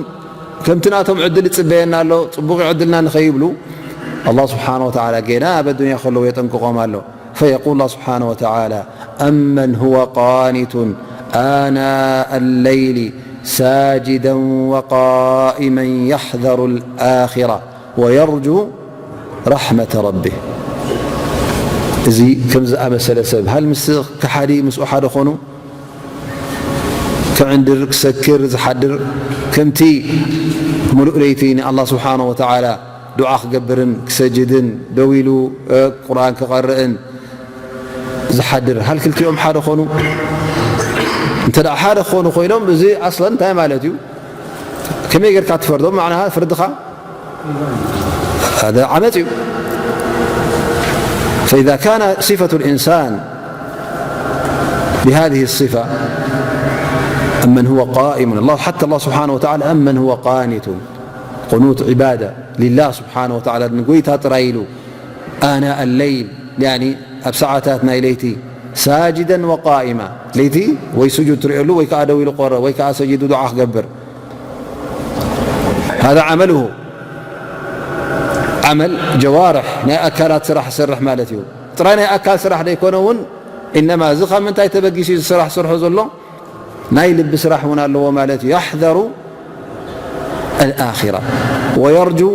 ከምቲ ናቶም ዕድል ይጽበየና ኣሎ፣ ጽቡቕ እዩ ዕድልና ንኸይብሉ፣ ኣላህ ስብሓነ ወተዓላ ጌና ኣብ ኣዱንያ ከለዉ የጠንቅቖም ኣሎ። فيقول الله سبحانه وتعالى: أمن هو قانت آناء الليل ساجدا وقائما يحذر الآخرة ويرجو رحمة ربه. እዚ ከም ዝኣመሰለ ሰብ፣ هل ምስ ከሓዲ ምስኡ ሓደ ኾኑ? ክዕንድር ክሰክር ዝሓድር፣ ከምቲ ምሉእ ለይቲ ንኣላህ ስብሓነ ወተዓላ ዱዓ ክገብርን ክሰጅድን ደው ኢሉ፣ እ፣ ቁርኣን ክቐርእን ዝሓድር፣ ሃል ክልቲኦም ሓደ ኾኑ? እንተ ደኣ ሓደ ክኾኑ ኮይኖም፣ እዚ ኣስለን እንታይ ማለት እዩ? ከመይ ጌርካ ትፈርዶም? ማዕና ፍርድኻ ሃذا ዓመጽ እዩ። فإذا كان صفة الإنسان بهذه الصفة، أمن هو قائم، الله، حتى الله سبحانه وتعالى، أمن هو قانت، قنوت عبادة لله سبحانه وتعالى، ንጎይታ ጥራይ ኢሉ، آناء الليل، يعني ኣብ ሰዓታት ናይ ለይቲ፣ ساجدا وقائما، ለይቲ ወይ ስጁድ ትርእየሉ ወይ ከዓ ደው ኢሉ ቆረ ወይ ከዓ ሰጂዱ ዱዓ ክገብር። هذا عمله، ዓመል ጀዋርሕ፣ ናይ ኣካላት ስራሕ ይሰርሕ ማለት እዩ። ጥራይ ናይ ኣካል ስራሕ ዘይኮነ እውን፣ ኢነማ እዚ ካብ ምንታይ ተበጊሱ እዩ እዚ ስራሕ ዝሰርሖ ዘሎ? ናይ ልቢ ስራሕ እውን ኣለዎ ማለት እዩ። يحذر الآخرة ويرجو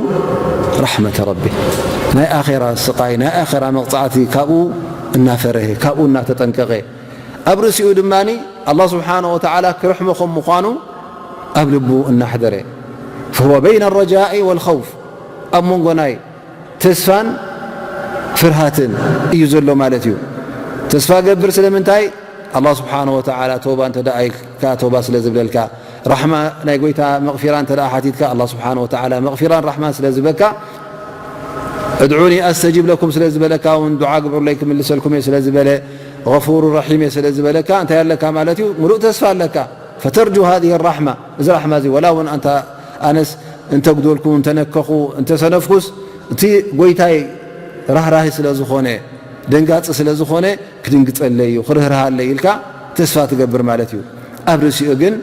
رحمة ربه، ናይ ኣኼራ ስቓይ፣ ናይ ኣኼራ መቕጻዕቲ ካብኡ እናፈረሀ፣ ካብኡ እናተጠንቀቐ፣ ኣብ ርእሲኡ ድማ ኣላህ ስብሓነሁ ወተዓላ ክርሕሞ ከም ምዃኑ ኣብ ልቡ እናሕደረ፣ فهو بين الرجاء والخوف، ኣብ መንጎ ናይ ተስፋን ፍርሃትን እዩ ዘሎ ማለት እዩ። ተስፋ ገብር ስለምንታይ? ኣላህ ስብሓነሁ ወተዓላ ተውባ እንተ ደኣ ኢልካ፣ ተውባ ስለ ዝብለልካ፣ ራሕማ ናይ ጎይታ መቕፊራ እንተ ደኣ ሓቲትካ፣ ኣላህ ስብሓነሁ ወተዓላ መቕፊራን ራሕማን ስለ ዝበካ፣ ادعوني أستجب لكم ስለ ዝበለካ እውን፣ ዱዓ ግበሩለይ ክምልሰልኩም እየ ስለ ዝበለ፣ غفور رحيم እየ ስለ ዝበለካ፣ እንታይ ኣለካ ማለት እዩ? ምሉእ ተስፋ ኣለካ። فترجو هذه الرحمة، እዚ ራሕማ እዚ፣ ወላ እውን ኣንታ ኣነስ እንተጉደልኩ፣ እንተነከኹ፣ እንተሰነፍኩስ፣ እቲ ጎይታይ ራህራሂ ስለ ዝኾነ፣ ደንጋጺ ስለ ዝኾነ፣ ክድንግጸለይ እዩ፣ ክርህርሃለይ ኢልካ ተስፋ ትገብር ማለት እዩ። ኣብ ርእሲኡ ግን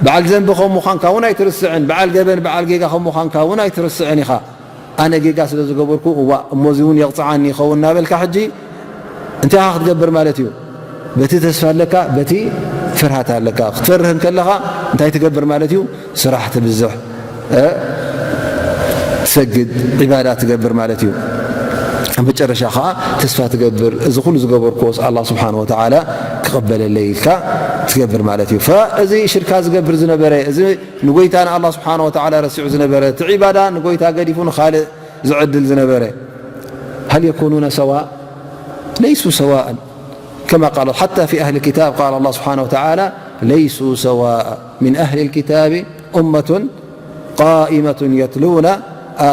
በዓል ዘንቢ ከም ምዃንካ እውን ኣይትርስዕን፣ በዓል ገበን፣ በዓል ጌጋ ከም ምዃንካ እውን ኣይትርስዕን ኢኻ። ኣነ ጌጋ ስለ ዝገበርኩ፣ እዋእ፣ እሞ እዚ እውን የቕጽዓኒ ይኸውን እናበልካ ሕጂ እንታይ ኢኻ ክትገብር ማለት እዩ? በቲ ተስፋ ኣለካ፣ በቲ ፍርሃት ኣለካ። ክትፈርህ እንከለኻ እንታይ ትገብር ማለት እዩ? ስራሕ ትብዝሕ፣ እ፣ ትሰግድ፣ ዒባዳ ትገብር ማለት እዩ። ኣብ መጨረሻ ኸዓ ተስፋ ትገብር፣ እዚ ኩሉ ዝገበርኩዎስ ኣላህ ስብሓን ወተዓላ ክቕበለለይ ኢልካ ትገብር ማለት እዩ። ፈእዚ ሽርካ ዝገብር ዝነበረ፣ እዚ ንጎይታ ንኣላህ ስብሓን ወተዓላ ረሲዑ ዝነበረ፣ እቲ ዒባዳ ንጎይታ ገዲፉ ንኻልእ ዝዕድል ዝነበረ፣ هل يكونون سواء؟ ليسوا سواء. كما قال حتى في أهل الكتاب، قال الله سبحانه وتعالى: ليسوا سواء من أهل الكتاب أمة قائمة يتلون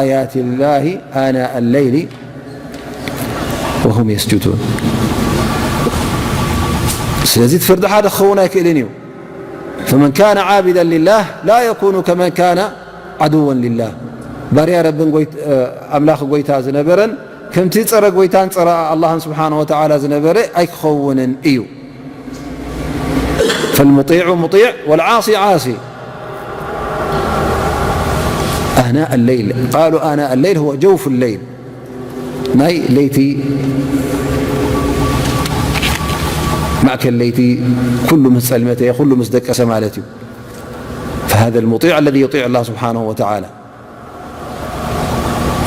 آيات الله آناء الليل وهم يسجدون. ስለዚ እቲ ፍርዲ ሓደ ክኸውን ኣይክእልን እዩ። فمن كان عابدا لله لا يكون كمن كان عدوا لله. ባርያ ረብን ጎይት-፣ ኣምላኽ ጎይታ ዝነበረን ከምቲ ጸረ ጎይታን ጸረ ኣላህን ስብሓነ ወተዓላ ዝነበረ ኣይክኸውንን እዩ። فالمطيع مطيع والعاصي عاصي. آناء الليل. قالوا آناء الليل هو جوف الليل. ናይ ለይቲ ማእከል ለይቲ ኩሉ ምስ ጸልመተ፣ ኩሉ ምስ ደቀሰ ማለት እዩ። فهذا المطيع الذي يطيع الله سبحانه وتعالى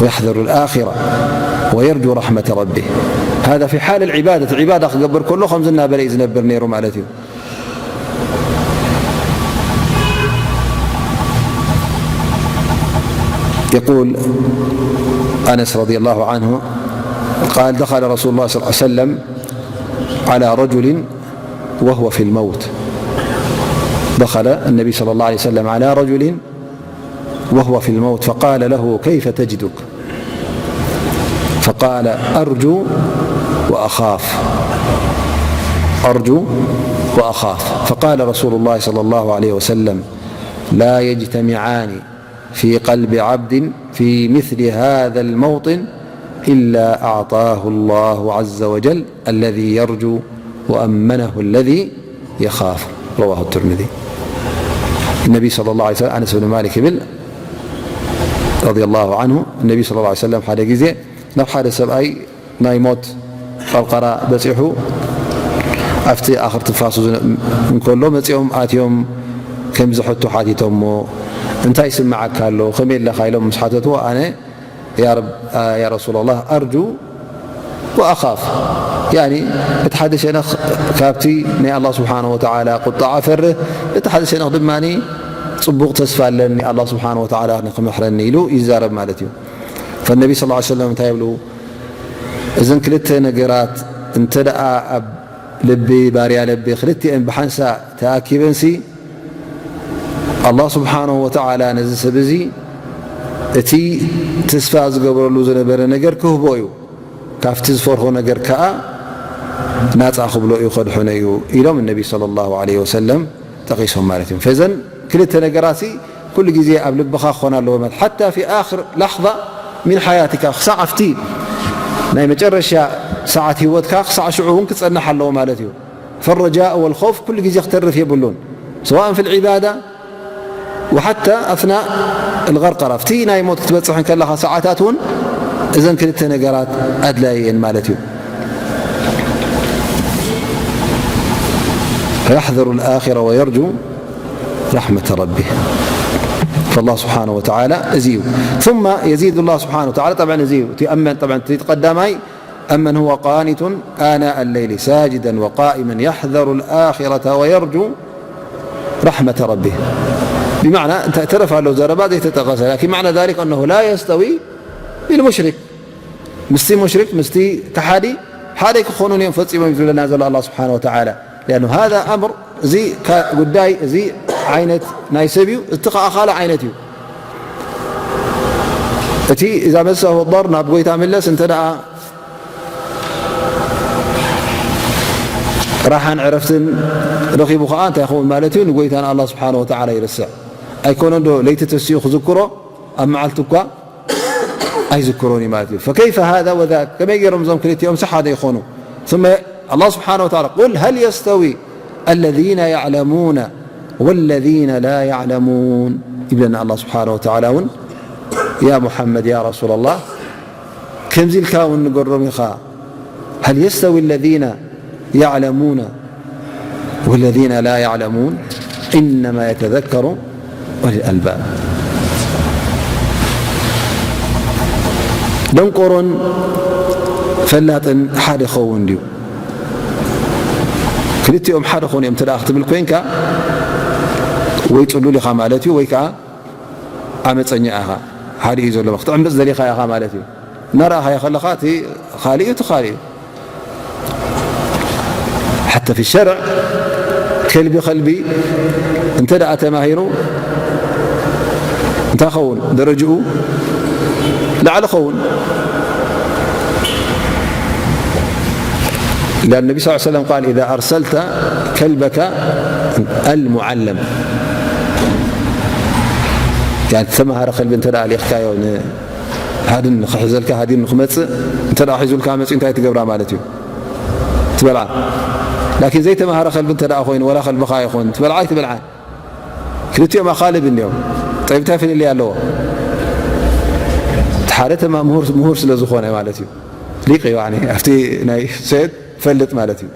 ويحذر الآخرة ويرجو رحمة ربه. هذا في حال العبادة، ዒባዳ ክገብር ከሎ ከምዚ እናበለ እዩ ዝነብር ነይሩ ማለት እዩ። يقول أنس رضي الله عنه قال: دخل رسول الله صلى الله عليه وسلم على رجل وهو في الموت. دخل النبي صلى الله عليه وسلم على رجل وهو في الموت فقال له: كيف تجدك؟ فقال: أرجو وأخاف، أرجو وأخاف. فقال رسول الله صلى الله عليه وسلم: لا يجتمعان في قلب عبد في مثل هذا الموطن إلا أعطاه الله عز وجل الذي يرجو وأمنه الذي يخاف. رواه الترمذي. النبي صلى الله عليه وسلم، أنس بن مالك يقول رضي الله عنه، النبي صلى الله عليه وسلم ሓደ ግዜ ናብ ሓደ ሰብኣይ ናይ ሞት ቀርቀራ በጺሑ ኣብቲ ኣኽር ትንፋሱ ዝነ-፣ እንከሎ መጺኦም ኣትዮም ከምዚ ሕቶ ሓቲቶሞ፣ "እንታይ ይስምዓካ ኣሎ? ከመይ ኣለኻ?" ኢሎም ምስ ሓተትዎ፣ ኣነ፣ "ያ ረብ-፣ ያ ረሱላላህ፣ ኣርጁ ወኣኻፍ። ያኒ፣ እቲ ሓደ ሸነኽ ካብቲ ናይ ኣላህ ስብሓነ ወተዓላ ቁጣዓ እፈርህ፣ እቲ ሓደ ሸነኽ ድማ ጽቡቕ ተስፋ ኣለኒ፣ ኣላህ ስብሓነ ወተዓላ ንክምሕረኒ" ኢሉ ይዛረብ ማለት እዩ። ፈነቢ ሰለላሁ ዐለይሂ ወሰለም እንታይ ይብሉ? እዘን ክልተ ነገራት እንተ ደኣ ኣብ ልቢ ባርያ ልቢ ክልቲኤን ብሓንሳእ ተኣኪበንሲ፣ ኣላህ ስብሓነሁ ወተዓላ ነዚ ሰብ እዚ እቲ ተስፋ ዝገብረሉ ዝነበረ ነገር ክህቦ እዩ። ካብቲ ዝፈርሆ ነገር ከኣ ናጻ ክብሎ እዩ፣ ከድሕኖ እዩ ኢሎም ነቢ ሰለላሁ ዐለይሂ ወሰለም ጠቒሶም ማለት እዮም። ፈዘን ክልተ ነገራት ኩሉ ግዜ ኣብ ልብኻ ክኾና ኣለዎ ማለት፣ ሓታ ፊ ኣኽር ላሕዛ ሚን ሓያቲካ፣ ክሳዕ ኣብቲ ናይ መጨረሻ ሰዓት ህይወትካ ክሳዕ ሽዑ እውን ክጸንሕ ኣለዎ ማለት እዩ። ፈረጃእ ወልኸውፍ ኩሉ ግዜ ክተርፍ የብሉን፣ ሰዋእን ፊል ዒባዳ ወሓታ ኣስናእ ልቐርቀራ፣ ኣብቲ ናይ ሞት ክትበጽሕ እንከለኻ ሰዓታት እውን እዘን ክልተ ነገራት ኣድላዪ እየን ማለት እዩ። ፈየሕዘሩ ልኣኺራ ወየርጁ ረሕመተ ረቢህ። ፈላህ ስብሓነ ወተዓላ እዚ እዩ። ثم የዚዱ ላህ ስብሓነ ወተዓላ፣ ጠብዐን እዚ እዩ እቲ ኣመን፣ ጠብዐን እቲ ቀዳማይ أمن هو قانت آناء الليل ساجدا وقائما يحذر الآخرة ويرجو رحمة ربه. ብማዕና፣ እንተ-፣ ተረፍ ኣሎ ዘረባ ዘይተጠቐሰ። لكن معنى ذلك أنه لا يستوي بالمشرك. ምስቲ ሙሽሪክ፣ ምስቲ ከሓዲ ሓደ ኣይክኾኑን እዮም ፈጺሞም እዩ ዝብለና ዘሎ ኣላህ ስብሓነ ወተዓላ። لأنه هذا أمر፣ እዚ ካ-፣ ጉዳይ፣ እዚ ዓይነት ናይ ሰብ እዩ፣ እቲ ኸዓ ካልእ ዓይነት እዩ። እቲ إذا مسه الضر ናብ ጎይታ ምለስ እንተ ደኣ ራሓን ዕረፍትን ረኺቡ ኸዓ እንታይ ይኸውን ማለት እዩ? ንጎይታ ንኣላህ ስብሓነ ወተዓላ ይርስዕ። ኣይኮነን ዶ ለይቲ ተሲኡ ክዝክሮ፣ ኣብ መዓልቲ እኳ ኣይዝክሮን እዩ ማለት እዩ። فكيف هذا وذاك؟ ከመይ ገይሮም እዞም ክልቲኦም ሲ ሓደ ይኾኑ? ثم ኣላህ ስብሓነ ወተዓላ، قل هل يستوي الذين يعلمون والذين لا يعلمون ይብለና ኣላህ ስብሓነ ወተዓላ እውን። ያ ሙሓመድ፣ ያ ረሱላላህ፣ ከምዚ ኢልካ እውን ንገሮም ኢኻ። هل يستوي الذين يعلمون والذين لا يعلمون إنما يتذكر أولو الألباب. ደንቆሮን ፈላጥን ሓደ ክኸውን ድዩ? ክልቲኦም ሓደ ክኾኑ እዮም እንተ ደኣ ክትብል ኮይንካ፣ ወይ ጽሉል ኢኻ ማለት እዩ፣ ወይ ከኣ ዓመጸኛ ኢኻ። ሓደ እዩ ዘሎ፣ ክትዕምጽ ደሊኻ ኢኻ ማለት እዩ። እናረኣኻዮ ከለኻ እቲ ካልእ እዩ፣ እቲ ካልእ እዩ። ሓተ ፊ ሸርዕ ከልቢ ከልቢ እንተ ደኣ ተማሂሩ እንታይ ኸውን? ደረጅኡ ላዕሊ ኸውን። لأن النبي صلى الله عليه وسلم قال: إذا أرسلت كلبك المعلم، يعني ተማሃረ ከልቢ እንተ ደኣ ልኢኽካዮ ን-፣ ሃድን ንኽሕዘልካ፣ ሃድን ንኽመጽእ እንተ ደኣ ሒዙልካ መጺኡ እንታይ ትገብራ ማለት እዩ? ትበልዓ። ላኪን ዘይተማሃረ ከልቢ እንተ ደኣ ኮይኑ፣ ወላ ከልብኻ ይኹን፣ ትበልዓ ኣይትበልዓ? ክልቲኦም ኣኻልብ እንዲዮም። ጠይብ፣ እንታይ ፍልልይ ኣለዎ? እቲ ሓደ ተማ-፣ ምሁር፣ ምሁር ስለ ዝኾነ ማለት እዩ። ሊቅ እዩ፣ ያኒ ኣብቲ ናይ ሰይድ ፈልጥ ማለት እዩ።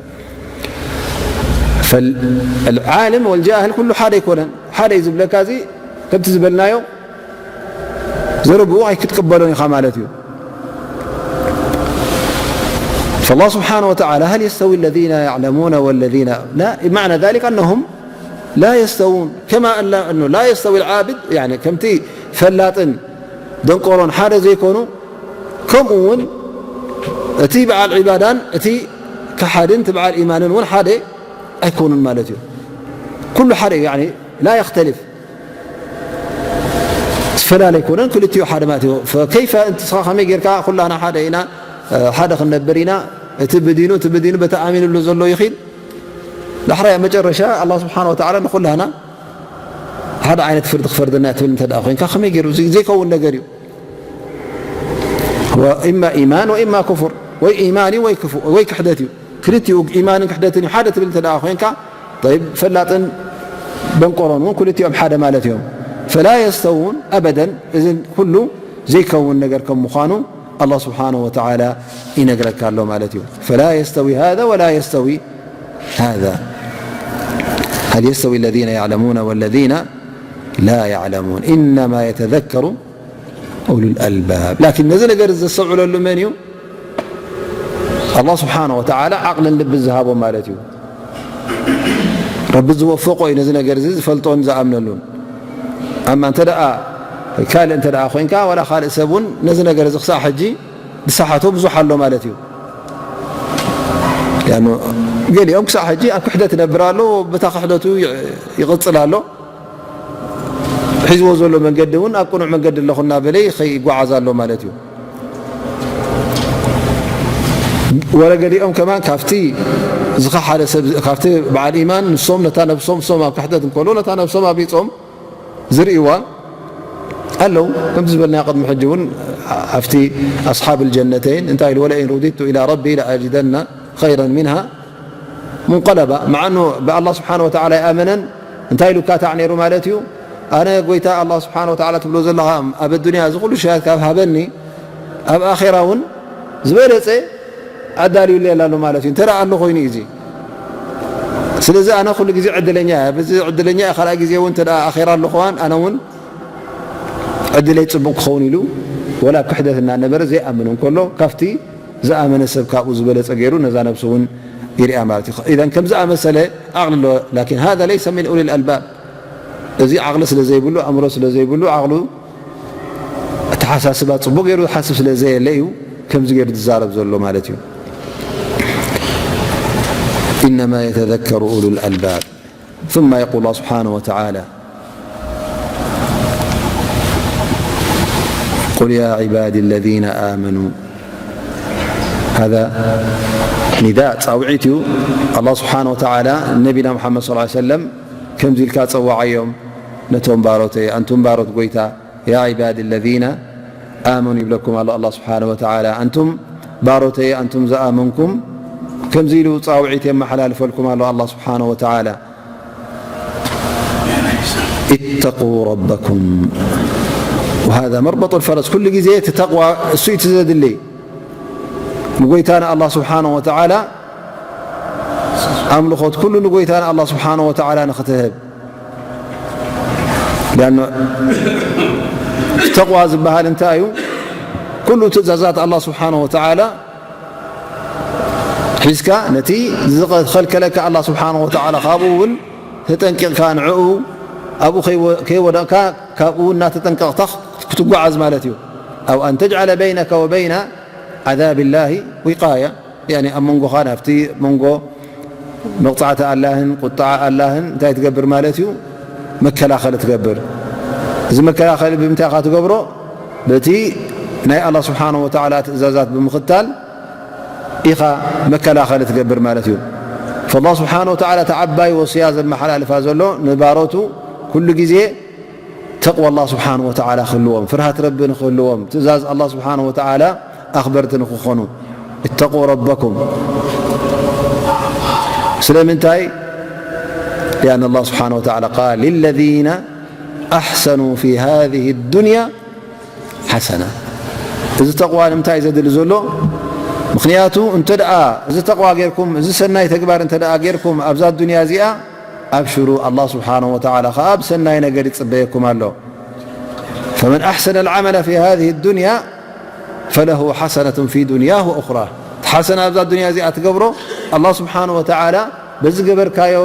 فالعالم والجاهل ኩሉ ሓደ ኣይኮነን። ሓደ እዩ ዝብለካ፣ እዚ ከምቲ ዝበልናዮ ዘረብኡ ኣይክትቅበሎን ኢኻ ማለት እዩ። فالله سبحانه وتعالى: هل يستوي الذين يعلمون والذين لا، معنى ذلك أنهم لا يستوون، كما أن لا، أنه لا يستوي العابد، يعني ከምቲ ፈላጥን ደንቆሮን ሓደ ዘይኮኑ፣ ከምኡ እውን እቲ በዓል ዒባዳን እቲ ከሓድን እቲ በዓል ኢማንን እውን ሓደ ኣይኮኑን ማለት እዩ። ኩሉ ሓደ እዩ፣ يعني لا يختلف። ዝፈላለ ኣይኮነን፣ ክልቲኡ ሓደ ማለት እዩ። فكيف፣ ንስኻ ከመይ ጌርካ ኩላና ሓደ ኢና፣ ሓደ ክንነብር ኢና፣ እቲ ብዲኑ፣ እቲ ብዲኑ በቲ ኣሚንሉ ዘሎ ይኺድ። ዳሕራይ ኣብ መጨረሻ ኣላህ ስብሓነ ወተዓላ ንኹላና ሓደ ዓይነት ፍርዲ ክፈርደና ትብል እንተ ደኣ ኮይንካ ከመይ ገይሩ? እዚ ዘይከውን ነገር እዩ። ወኢማ ኢማን ወኢማ ኩፍር፣ ወይ ኢማን እዩ ወይ ክፉ-፣ ወይ ክሕደት እዩ። ክልቲኡ ኢማንን ክሕደትን እዩ ሓደ ትብል እንተ ደኣ ኮይንካ፣ ጠይብ፣ ፈላጥን ደንቆሮን እውን ክልቲኦም ሓደ ማለት እዮም። ፈላ የስተውን ኣበደን፣ እዚ ኩሉ ዘይከውን ነገር ከም ምዃኑ ኣላህ ስብሓነሁ ወተዓላ ይነግረካ ኣሎ ማለት እዩ። ፈላ የስተዊ ሃዛ ወላ የስተዊ ሃዛ። ሀል የስተዊ ለዚነ ያዕለሙነ ወለዚነ ላ ያዕለሙን። ኢነማ የተዘከሩ ኡሉል ኣልባብ። ላኪን ነዚ ነገር እዚ ዘስተውዕለሉ መን እዩ? ኣላህ ስብሓነሁ ወተዓላ ዓቕልን ልብን ዝሃቦ ማለት እዩ። ረቢ ዝወፈቆ እዩ ነዚ ነገር እዚ ዝፈልጦን ዝኣምነሉን። ኣማ እንተ ደኣ ካልእ እንተ ደኣ ኮይንካ፣ ዋላ ካልእ ሰብ እውን ነዚ ነገር እዚ ክሳዕ ሕጂ ዝሰሓቶ ብዙሕ ኣሎ ማለት እዩ። ሊኣኑ ገሊኦም ክሳዕ ሕጂ ኣብ ክሕደት ይነብር ኣሎ፣ በታ ክሕደቱ ይ-፣ ይቕጽል ኣሎ። ሒዝዎ ዘሎ መንገዲ እውን ኣብ ቅኑዕ መንገዲ ኣለኹ እናበለ ይኸ-፣ ይጓዓዝ ኣሎ ማለት እዩ። ወረ ገሊኦም ከማን ካብቲ ዝኸሓደ ሰብ፣ ካብቲ በዓል ኢማን ንሶም ነታ ነብሶም፣ ሶም ኣብ ክሕደት እንከሎ ነታ ነብሶም ኣብሊጾም ዝርእይዋ ኣለዉ። ከምቲ ዝበልናዮ ቅድሚ ሕጂ እውን ኣብቲ ኣስሓብ ልጀነተይን እንታይ ኢሉ? ወለኢን ሩዲቱ ኢላ ረቢ ለኣጅደና ኸይረን ሚንሃ ሙንቀለባ። መዓኑ ብኣላህ ስብሓነ ወተዓላ ይኣመነን እንታይ ኢሉ ካታዕ ነይሩ ማለት እዩ? ኣነ ጎይታ ኣላህ ስብሓነ ወተዓላ ትብሎ ዘለኻ ኣብ ኣዱንያ እዚ ኩሉ ሸያት ካብ ሃበኒ ኣብ ኣኼራ እውን ዝበለጸ ኣዳልዩለይ ኣሎ ማለት እዩ። እንተ ደኣ ኣሎ ኮይኑ እዩ እዚ። ስለዚ ኣነ ኩሉ ግዜ ዕድለኛ እየ። በዚ ዕድለኛ እየ። ካልኣይ ግዜ እውን እንተ ደኣ ኣኼራ ኣሎ ከዋን ኣነ እውን ዕድለይ ጽቡቕ ክኸውን ኢሉ ወላ ኣብ ክሕደት እናነበረ ዘይኣምን እንከሎ ካብቲ ዝኣመነ ሰብ ካብኡ ዝበለጸ ገይሩ ነዛ ነብሱ እውን ይርኣ ማለት እዩ። ኢዘን ከም ዝኣመሰለ ዓቕሊ ኣሎ። ላኪን ሃዛ ለይሰ ሚን ኡሊል ኣልባብ። እዚ ዓቕሊ ስለ ዘይብሉ፣ ኣእምሮ ስለ ዘይብሉ፣ ዓቕሉ ኣተሓሳስባ ጽቡቕ ገይሩ ዝሓስብ ስለ ዘየለ እዩ ከምዚ ገይሩ ዝዛረብ ዘሎ ማለት እዩ። ኢነማ የተዘከሩ ኡሉል ኣልባብ። ثم يقول الله سبحانه وتعالى: قل يا عبادي الذين آمنوا. هذا نداء، ጻውዒት እዩ። ኣላህ ስብሓነ ወተዓላ ንነቢና ሙሓመድ ሰለላሁ ዐለይሂ ወሰለም ከምዚ ኢልካ ጸውዓዮም፣ ነቶም ባሮተይ፣ ኣንቱም ባሮት ጎይታ፣ ያ ዒባዲ ለዚነ ኣመኑ ይብለኩም ኣሎ ኣላህ ስብሓነ ወተዓላ። ኣንቱም ባሮተይ፣ ኣንቱም ዝኣመንኩም፣ ከምዚ ኢሉ ጻውዒት የመሓላልፈልኩም ኣሎ ኣላህ ስብሓነ ወተዓላ። ኢተቁ ረበኩም ወሃዛ መርበጡ ልፈረስ። ኩሉ ግዜ እቲ ተቕዋ እሱ እዩ እቲ ዘድሊ። ንጎይታና ኣላህ ስብሓነ ወተዓላ ኣምልኾት ኩሉ ንጎይታና ኣላህ ስብሓነ ወተዓላ ንኽትህብ። ሊኣኖ ተቕዋ ዝበሃል እንታይ እዩ? ኩሉ ትእዛዛት ኣላህ ስብሓነ ወተዓላ ሒዝካ ነቲ ዝኸልከለካ ኣላ ስብሓን ወተዓላ ካብኡ እውን ተጠንቂቕካ ንዕኡ ኣብኡ ከይወደቕካ ካብኡ እናተጠንቀቕካ ክትጓዓዝ ማለት እዩ። ኣው ኣን ተጅዓለ በይነካ ወበይነ ዓዛብ ላሂ ዊቃያ፣ ኣብ መንጎኻ ናብቲ መንጎ መቕፃዕቲ ኣላህን ቁጣዓ ኣላህን እንታይ ትገብር ማለት እዩ? መከላኸሊ ትገብር። እዚ መከላኸሊ ብምንታይ ኢኻ ትገብሮ? በቲ ናይ ኣላ ስብሓን ወተዓላ ትእዛዛት ብምኽታል ኢኻ መከላኸሊ ትገብር ማለት እዩ። ፈላ ስብሓን ወተዓላ ተዓባይ ወስያ ዘመሓላልፋ ዘሎ ንባሮቱ ኩሉ ግዜ ተቕዋ ኣላ ስብሓን ወተዓላ ክህልዎም፣ ፍርሃት ረቢ ንክህልዎም፣ ትእዛዝ ኣላ ስብሓን ወተዓላ ኣኽበርቲ ንክኾኑ። እተቁ ረበኩም። ስለምንታይ? ሊኣን ኣላ ስብሓን ወተዓላ ቃል ሊለዚነ ኣሕሰኑ ፊ ሃዚህ ዱንያ ሓሰና። እዚ ተቕዋ ንምንታይ እዩ ዘድሊ ዘሎ? ምኽንያቱ እንተ ደኣ እዚ ተቕዋ ጌርኩም፣ እዚ ሰናይ ተግባር እንተ ደኣ ጌርኩም ኣብዛ ዱንያ እዚኣ፣ ኣብሽሩ፣ ኣላህ ስብሓነሁ ወተዓላ ኸኣ ብሰናይ ነገር ይጽበየኩም ኣሎ። ፈመን ኣሕሰነ ልዓመለ ፊ ሃዚህ ዱንያ ፈለሁ ሓሰነቱን ፊ ዱንያሁ ወኡኽራ። እቲ ሓሰና ኣብዛ ዱንያ እዚኣ ትገብሮ፣ ኣላህ ስብሓነሁ ወተዓላ በዚ ገበርካዮ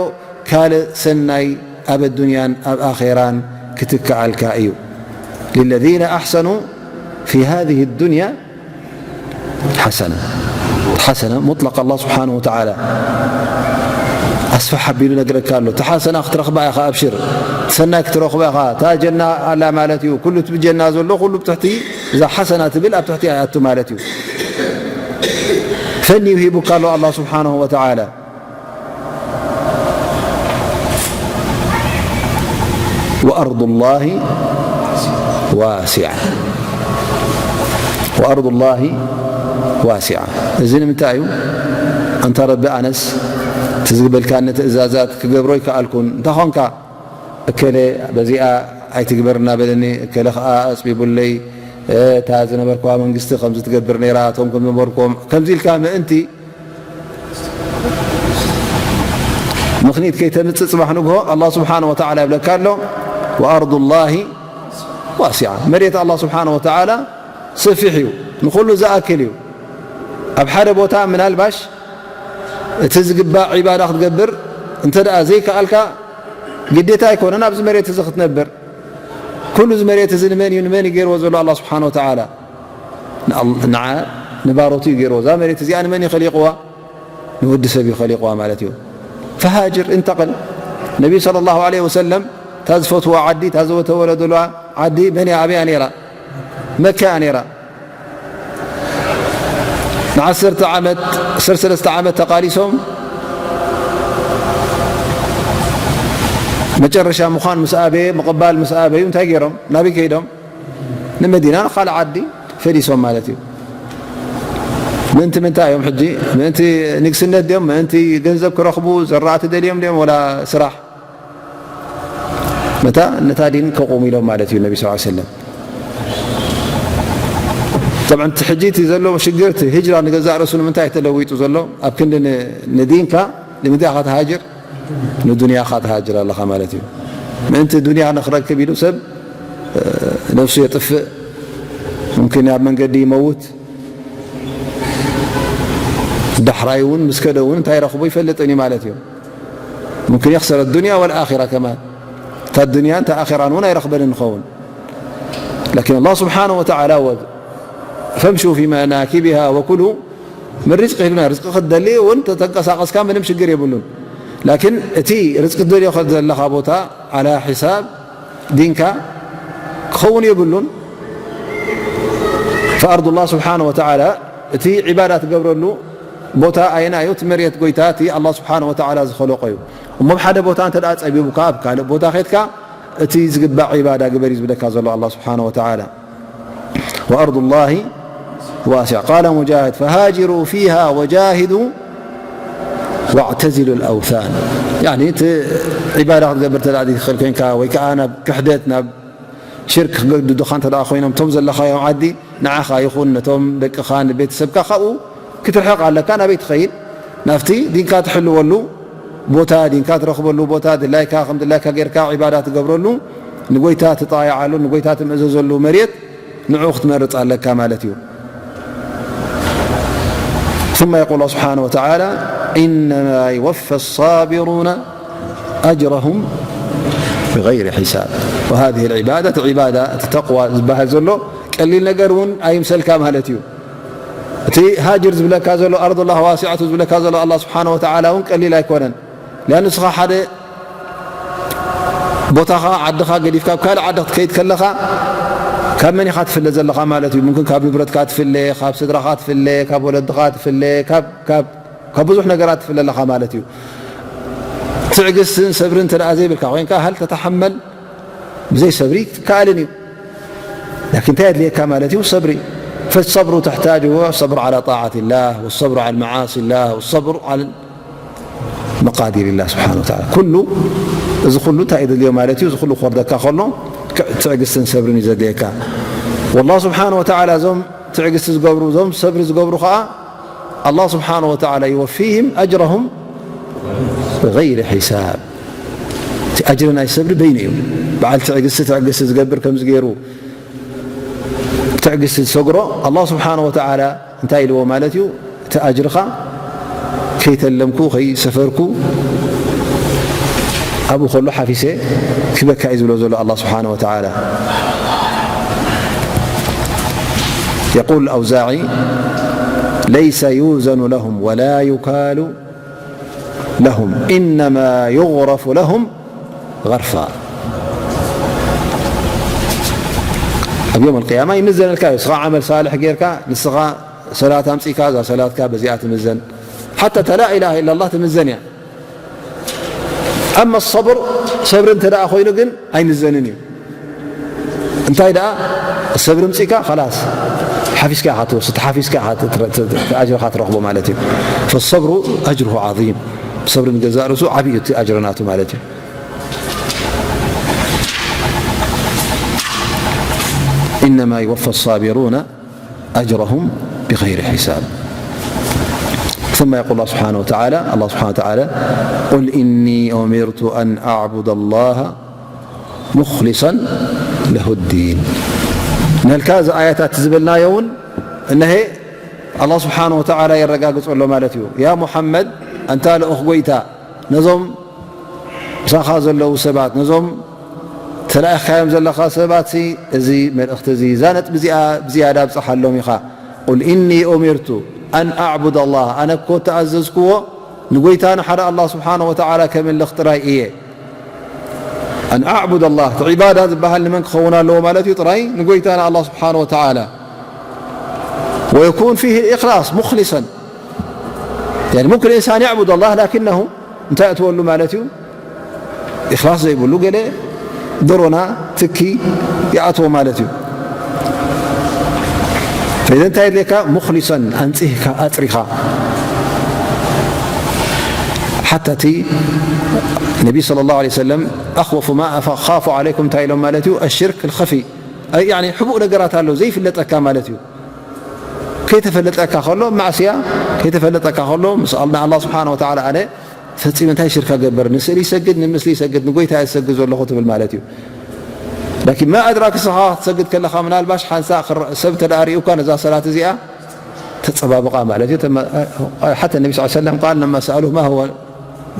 ካልእ ሰናይ ኣብ ኣዱንያን ኣብ ኣኼራን ክትከኣልካ እዩ። ሊለዚነ ኣሕሰኑ ፊ ሃዚህ ዱንያ ሓሰና። ሓሰና ሙጥለቅ ኣላህ ስብሓነሁ ወተዓላ ኣስፍሕ ኣቢሉ ነግረካ ኣሎ። እቲ ሓሰና ክትረኽባ ኢኻ፣ ኣብሽር። እቲ ሰናይ ክትረኽባ ኢኻ። እታ ጀና ኣላ ማለት እዩ። ኩሉ እቲ ብጀና ዘሎ፣ ኩሉ ብትሕቲ እዛ ሓሰና ትብል ኣብ ትሕቲ ይኣቱ ማለት እዩ። ፈንዩ ሂቡካ ኣሎ ኣላህ ስብሓነሁ ወተዓላ። ወኣርዱላሂ ዋሲዓ። ወኣርዱላሂ ዋሲዓ። እዚ ንምንታይ እዩ? ኣንታ ረቢ፣ ኣነስ እቲ ዝግበልካኒ ትእዛዛት ክገብሮ ይከኣልኩን። እንታይ ኾንካ? እከለ በዚኣ ኣይትግበር እናበለኒ፣ እከለ ኸኣ ኣጽቢቡለይ፣ እታ ዝነበርክዋ መንግስቲ ከምዚ ትገብር ነይራ፣ እቶም ከም ነበርኩም፣ ከምዚ ኢልካ ምእንቲ ምኽኒት ከይተምጽእ ጽባሕ ንግሆ ኣላህ ስብሓነሁ ወተዓላ ይብለካ ኣሎ፣ ወኣርዱላሂ ዋሲዓ። መሬት ኣላህ ስብሓነሁ ወተዓላ ሰፊሕ እዩ፣ ንኹሉ ዝኣክል እዩ። ኣብ ሓደ ቦታ ምናልባሽ እቲ ዝግባእ ዒባዳ ክትገብር እንተ ደኣ ዘይከኣልካ፣ ግዴታ ኣይኮነን ኣብዚ መሬት እዚ ክትነብር። ኩሉ እዚ መሬት እዚ ንመን እዩ፣ ንመን እዩ ገይርዎ ዘሎ? ኣላህ ስብሓነሁ ወተዓላ ንዓ ንባሮቱ እዩ ገይርዎ። እዛ መሬት እዚኣ ንመን እዩ ኸሊቕዋ? ንወዲ ሰብ እዩ ኸሊቕዋ ማለት እዩ። ፈሃጅር፣ እንተቕል። ነቢዩ ሰለላሁ ዐለይሂ ወሰለም እታ ዝፈትዋ ዓዲ፣ እታ ዝተወለደላ ዓዲ መን እያ? ኣበይ እያ ነይራ? መካ እያ ነይራ። ንዓሰርተ ዓመት፣ ዓሰርተ ሰለስተ ዓመት ተቓሊሶም፣ መጨረሻ ምዃን ምስ ኣበየ፣ ምቕባል ምስ ኣበዩ፣ እንታይ ገይሮም? ናበይ ከይዶም? ንመዲና፣ ንኻልእ ዓዲ ፈሊሶም ማለት እዩ። ምእንቲ ምንታይ እዮም ሕጂ? ምእንቲ ንግስነት ድዮም? ምእንቲ ገንዘብ ክረኽቡ፣ ዘራእቲ ደልዮም ድዮም? ወላ ስራሕ? መታ ነታ ዲን ከቑሙ ኢሎም ማለት እዩ ነቢ ስ ሰለም። ጠብዓን እቲ ሕጂ እቲ ዘሎ ሽግር፣ እቲ ህጅራ ንገዛእ ርእሱ ንምንታይ ተለዊጡ ዘሎ? ኣብ ክንዲ ን-፣ ንዲንካ ንምንታይ ኢኻ ትሃጅር? ንዱንያኻ ትሃጅር ኣለኻ ማለት እዩ። ምእንቲ ዱንያ ንኽረክብ ኢሉ ሰብ፣ እ፣ ነፍሱ የጥፍእ፣ ሙምኪን ኣብ መንገዲ ይመውት። ዳሕራይ እውን ምስ ከደ እውን እንታይ ረኽቦ ይፈልጥን እዩ ማለት እዩ። ሙምኪን የኽሰረ ዱንያ ወልኣኺራ ከማን። እታ ዱንያን እታ ኣኺራን እውን ኣይረኽበንን ንኸውን። ላኪን ኣላህ ስብሓነሁ ወተዓላ ወ-፣ ፈምሹ ፊ መናኪቢሃ ወኩሉ ምን ሪዝቂ ሂብና። ርዝቂ ክትደሊ እውን ተተንቀሳቐስካ ምንም ሽግር የብሉን። ላኪን እቲ ርዝቂ ትደልዮ ዘለኻ ቦታ ዓላ ሒሳብ ዲንካ ክኸውን የብሉን። ፈኣርዱላህ ስብሓነሁ ወተዓላ፣ እቲ ዒባዳ ትገብረሉ ቦታ ኣየና እዩ? እቲ መሬት ጎይታ፣ እቲ ኣላህ ስብሓነሁ ወተዓላ ዝኸለቆ እዩ። እሞ ኣብ ሓደ ቦታ እንተ ደኣ ጸቢቡካ፣ ኣብ ካልእ ቦታ ኸድካ፣ እቲ ዝግባእ ዒባዳ ግበር እዩ ዝብለካ ዘሎ ኣላህ ስብሓነሁ ወተዓላ። ወኣርዱላሂ ዋሲዓ። ቃለ ሙጃሂድ፣ ፈሃጅሩ ፊሃ ወጃሂዱ ዋዕተዚሉ ልኣውታን። ያኒ እቲ ዒባዳ ክትገብር እንተ ደኣ ዘይትኽእል ኮይንካ፣ ወይ ከኣ ናብ ክሕደት፣ ናብ ሽርክ ክገድዱኻ እንተ ደኣ ኮይኖም፣ እቶም ዘለኻዮም ዓዲ ንዓኻ ይኹን ነቶም ደቅኻ ንቤተሰብካ ካብኡ ክትርሕቕ ኣለካ። ናበይ ትኸይድ? ናብቲ ዲንካ ትሕልወሉ ቦታ፣ ዲንካ ትረኽበሉ ቦታ፣ ድላይካ ከም ድላይካ ጌርካ ዒባዳ ትገብረሉ፣ ንጎይታ ትጣየዓሉ፣ ንጎይታ ትምእዘዘሉ መሬት ንዑ ክትመርጽ ኣለካ ማለት እዩ። ثم يقول الله سبحانه وتعالى: إنما يوفى الصابرون أجرهم بغير حساب. وهذه العبادة، عبادة التقوى ዝበሃል ዘሎ ቀሊል ነገር እውን ኣይምሰልካ ማለት እዩ። እቲ ሃጅር ዝብለካ ዘሎ፣ أرض الله واسعة ዝብለካ ዘሎ ኣላህ ስብሓነ ወተዓላ እውን ቀሊል ኣይኮነን። ሊኣኑ ንስኻ ሓደ ቦታኻ፣ ዓድኻ ገዲፍካ ኣብ ካልእ ዓዲ ክትከይድ ከለኻ፣ ካብ መን ኢኻ ትፍለ ዘለኻ ማለት እዩ? ምምክን ካብ ንብረትካ ትፍለ፣ ካብ ስድራኻ ትፍለ፣ ካብ ወለድኻ ትፍለ፣ ካብ፣ ካብ፣ ካብ ብዙሕ ነገራት ትፍለ ኣለኻ ማለት እዩ። ትዕግስትን ሰብርን እንተ ደኣ ዘይብልካ ኮይንካ፣ هل تتحمل؟ ብዘይ ሰብሪ ኣይከኣልን እዩ። ላኪን እንታይ የድልየካ ማለት እዩ? ሰብሪ። فالصبر تحتاجه الصبر على طاعة الله، والصبر على معاصي الله، والصبر على مقادير الله سبحانه وتعالى. ኩሉ፣ እዚ ኩሉ እንታይ የድልዮ ማለት እዩ? እዚ ኩሉ ክወርደካ ከሎ፣ ትዕግስትን ሰብርን እዩ ዘድልየካ። والله سبحانه وتعالى እዞም ትዕግስቲ ዝገብሩ፣ እዞም ሰብሪ ዝገብሩ ኸዓ፣ الله سبحانه وتعالى يوفيهم أجرهم بغير حساب። እቲ ኣጅሪ ናይ ሰብሪ በይኑ እዩ። በዓል ትዕግስቲ፣ ትዕግስቲ ዝገብር ከምዚ ገይሩ ትዕግስቲ ዝሰግሮ፣ ኣላህ ስብሓነ ወተዓላ እንታይ ኢልዎ ማለት እዩ? እቲ ኣጅርኻ ከይተለምኩ፣ ከይሰፈርኩ፣ ኣብኡ ከሎ ሓፊሰ ክበካ እዩ ዝብሎ ዘሎ ኣላህ ስብሓነ ወተዓላ። يقول الأوزاعي: ليس يوزن لهم ولا يكال لهم إنما يغرف لهم غرفا. ኣብ የውም ኣልቅያማ ይምዘነልካ እዩ። ንስኻ ዓመል ሳልሕ ጌርካ፣ ንስኻ ሰላት ኣምጺእካ፣ እዛ ሰላትካ በዚኣ ትምዘን። ሓታ እታ ላኢላሃ ኢላላህ ትምዘን እያ። ኣማ ሰብር፣ ሰብሪ እንተ ደኣ ኮይኑ ግን ኣይምዘንን እዩ። እንታይ ደኣ ሰብሪ ምጺእካ፣ ኸላስ፣ ሓፊስካ ኢኻ ትወስድ፣ ሓፊስካ ኢኻ ት-፣ ት-፣ ት-፣ ት-፣ ኣጅርኻ ትረኽቦ ማለት እዩ። ፈሰብሩ ኣጅሩሁ ዓዚም። ሰብሪ ንገዛእ ርእሱ ዓብዪ እዩ እቲ ኣጅሪ ናቱ ማለት እዩ። إنما يوفى الصابرون أجرهم بغير حساب. ثم يقول الله سبحانه وتعالى، الله سبحانه وتعالى: قل إني أمرت أن أعبد الله مخلصا له الدين. ነልካ እዚ ኣያታት ዝበልናዮ እውን እነሄ ኣላህ ስብሓነ ወተዓላ የረጋግጾ ኣሎ ማለት እዩ። ያ ሙሓመድ፣ ኣንታ ልኡኽ ጎይታ፣ ነዞም ምሳኻ ዘለዉ ሰባት፣ ነዞም ተላኢኽካዮም ዘለኻ ሰባት ሲ፣ እዚ መልእኽቲ እዚ፣ እዛ ነጥቢ እዚኣ ብዝያዳ ኣብጽሓሎም ኢኻ። ቁል ኢኒ ኡሚርቱ ኣን ኣዕቡድ ኣላህ፣ ኣነ እኮ እተኣዘዝክዎ ንጎይታ ንሓደ ኣላህ ስብሓነ ወተዓላ ከምልኽ ጥራይ እየ። ኣን ኣዕቡድ ኣላህ፣ እቲ ዒባዳ ዝበሃል ንመን ክኸውን ኣለዎ ማለት እዩ? ጥራይ ንጎይታ ንኣላህ ስብሓነ ወተዓላ። ወየኩን ፊህ ልኢኽላስ ሙኽሊሰን። ያኒ ሙምክን ኢንሳን ያዕቡድ ኣላህ ላኪነሁ እንታይ ኣእትወሉ ማለት እዩ? ኢኽላስ ዘይብሉ ገለ ደሮና ትኪ ይኣትዎ ማለት እዩ። ፈኢዘ እንታይ የድልየካ? ሙኽሊሰን፣ ኣንጺህካ፣ ኣጽሪኻ። ሓታ እቲ ነቢ ሰለላሁ ዐለይሂ ወሰለም ኣኽወፉ ማ ኣኻፉ ዐለይኩም እንታይ ኢሎም ማለት እዩ? ኣሽርክ ልኸፊ። ኣይ፣ ያኒ ሕቡእ ነገራት ኣሎ ዘይፍለጠካ ማለት እዩ። ከይተፈለጠካ ከሎ ማዕስያ፣ ከይተፈለጠካ ከሎ ምስ ኣል-፣ ንኣላህ ስብሓነ ወተዓላ ኣነ ፈጺመ እንታይ ሽርክ እገብር? ንስእሊ ይሰግድ፣ ንምስሊ ይሰግድ፣ ንጎይታ እየ ዝሰግድ ዘለኹ ትብል ማለት እዩ። ላኪን ማ ኣድራክ፣ ንስኻ ክትሰግድ ከለኻ ምናልባሽ ሓንሳእ ክረ-፣ ሰብ እንተ ደኣ ሪኡካ ነዛ ሰላት እዚኣ ተጸባብቓ ማለት እዩ። ተማ-፣ ሓተ ነቢ ሰለላሁ ዐለይሂ ወሰለም ቃል ለማ ሰኣሉሁ ማ ሁወ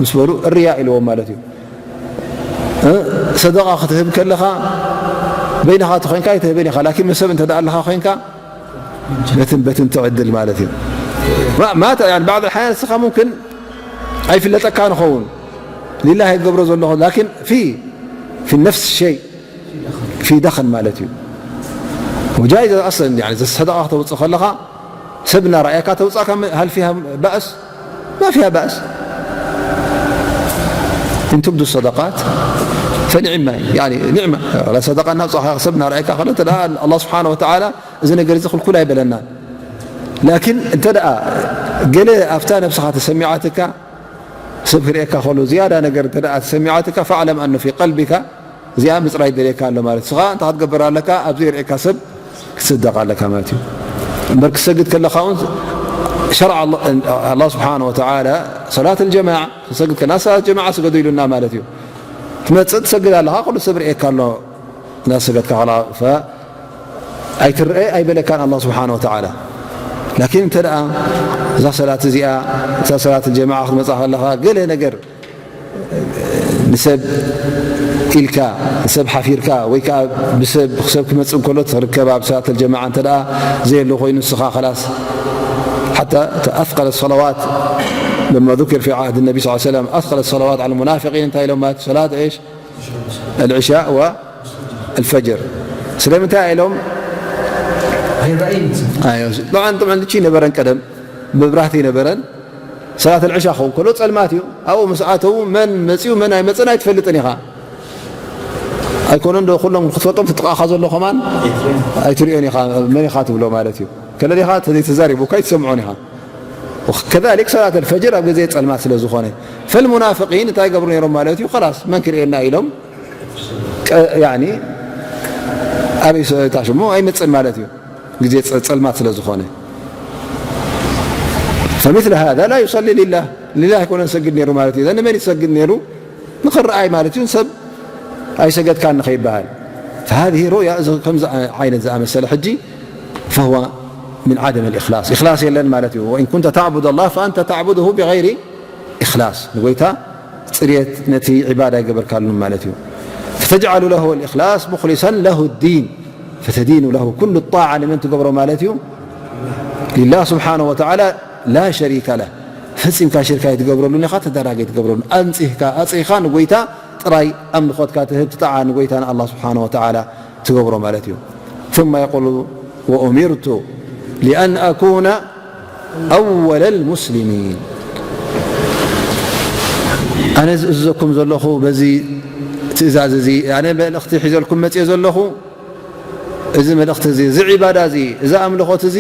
ምስ በሉ እርያ ኢልዎም ማለት እዩ። እ፣ ሰደቓ ክትህብ ከለኻ በይንኻ ተኾይንካ ኣይትህብን ኢኻ። ላኪን ምስ ሰብ እንተ ደኣ ኣለኻ ኮይንካ በትን በትን ትዕድል ማለት እዩ። ማ-፣ ማታ፣ ያኒ፣ ባዕድ ኣልሓያን ንስኻ ሙምክን ኣይፍለጠካ ንኸውን። ሊላሂ ገብሮ ዘለኹ፣ ላኪን ፊ፣ ፊ ነፍስ ሸይ፣ ፊ ደኸን ማለት እዩ። ወጃኢዝ ኣስለን፣ ያኒ፣ ሰደቓ ክተውፅእ ከለኻ፣ ሰብ እናረኣየካ ተውፅኣ፣ ከም ሃል ፊሃ ባእስ? ማ ፊሃ ባእስ። ኢን ቱብዱ ሰደቃት ፈኒዕማ፣ ያኒ፣ ኒዕማ። ሰደቓ እናውፃእካ፣ ሰብ እናረኣየካ ከሎ፣ እንተ ደኣ ኣላህ ስብሓነ ወተዓላ እዚ ነገር እዚ ክልኩል ኣይበለናን። ላኪን እንተ ደኣ ገለ ኣብታ ነብስኻ ተሰሚዓትካ፣ ሰብ ክርእየካ ከሎ ዝያዳ ነገር እንተ ደኣ ተሰሚዓትካ፣ ፈዕለም ኣኑ ፊ ቀልቢካ እዚኣ ምጽራይ ደልየካ ኣሎ ማለት። ንስኻ እንታይ ክትገብር ኣለካ? ኣብ ዘይርእየካ ሰብ ክትስደቕ ኣለካ ማለት እዩ። እምበር ክትሰግድ ከለኻ እውን ሸርዓ ኣላ-፣ ኣላህ ስብሓነ ወተዓላ ሰላት ኣልጀማዓ ክንሰግድ ከለና ሰላት ጀማዓ ስገዱ ኢሉና ማለት እዩ። ትመጽእ ትሰግድ ኣለኻ፣ ኩሉ ሰብ ርእየካ ኣሎ። እናሰገድካ ከላ፣ ፈ-፣ ኣይትረአ ኣይበለካን ኣላህ ስብሓነ ወተዓላ። ላኪን እንተ ደኣ እዛ ሰላት እዚኣ፣ እታ ሰላት ጀማዓ ክትመጻ ከለኻ፣ ገለ ነገር ንሰብ ኢልካ፣ ንሰብ ሓፊርካ፣ ወይ ከኣ ብሰብ፣ ክሰብ ክመጽእ እንከሎ ትርከብ ኣብ ሰላት ጀማዓ እንተ ደኣ ዘየሎ ኮይኑ፣ ንስኻ ከላስ ሓታ ኣስቀለ ሰለዋት፣ ለማ ذكر في عهد النبي صلى الله عليه وسلم أثقل الصلوات على المنافقين እንታይ ኢሎም ማለት ሰላት እሽ العشاء والفجر ስለምንታይ ኢሎም طبعا طبعا ልቺ ነበረን ቀደም መብራህቲ ነበረን ሰላት العشاء ክኸውን ከሎ ጸልማት እዩ ኣብኡ ምስ ኣተዉ መን መጺኡ መን ኣይመጸን ኣይትፈልጥን ኢኻ ኣይኮነ እንዶ ኩሎም ክትፈልጦም ትጥቃኻ ዘሎ ከማን ኣይትሪኦን ኢኻ መን ኢኻ ትብሎ ማለት እዩ ከለሊኻ ተዘይተዛሪቡካ ኣይትሰምዖን ኢኻ كذلك ሰላት الفجر ኣብ ግዜ ጸልማት ስለ ዝኾነ فالمنافقين እንታይ ገብሩ ነይሮም ማለት እዩ خلاص መን ክርእየና ኢሎም ኣበይ ታሽሞ ኣይመፅን ማለት እዩ ግዜ ፀልማት ስለ ዝኾነ فمثل هذا لا يصلي لله لله ኣይኮነን ሰግድ ነይሩ ማለት እዩ ንመን ይሰግድ ነይሩ ንኽረኣይ ማለት እዩ ሰብ ኣይሰገድካን ንኸይበሃል فهذه رؤيا ከምዚ ዓይነት ዝኣመሰለ ሕጂ فهو من عدم الإخلاص إخلاص የለን ማለት እዩ وإن كنت تعبد الله فأنت تعبده بغير إخلاص ንጎይታ ፅርየት ነቲ ዒባዳ ይገበርካሉን ማለት እዩ فتجعل له الإخلاص مخلصا له الدين فتدين له كل الطاعة ንመን ትገብሮ ማለት እዩ لله سبحانه وتعالى لا شريك له ፈፂምካ ሽርክ ኣይትገብረሉን ኢኻ ተደራግ ኣይትገብረሉን ኣንፂህካ ኣፅኢኻ ንጎይታ ጥራይ ኣምልኾትካ ትህብ ትጣዓ ንጎይታ ንኣላህ ስብሓን ወተዓላ ትገብሮ ማለት እዩ ثم يقول وأمرت لأن أكون أول المسلمين ኣነ ዝእዝዘኩም ዘለኹ በዚ ትእዛዝ እዚ ኣነ መልእኽቲ ሒዘልኩም መፅየ ዘለኹ እዚ መልእኽቲ እዚ እዚ ዒባዳ እዚ እዚ ኣምልኾት እዚ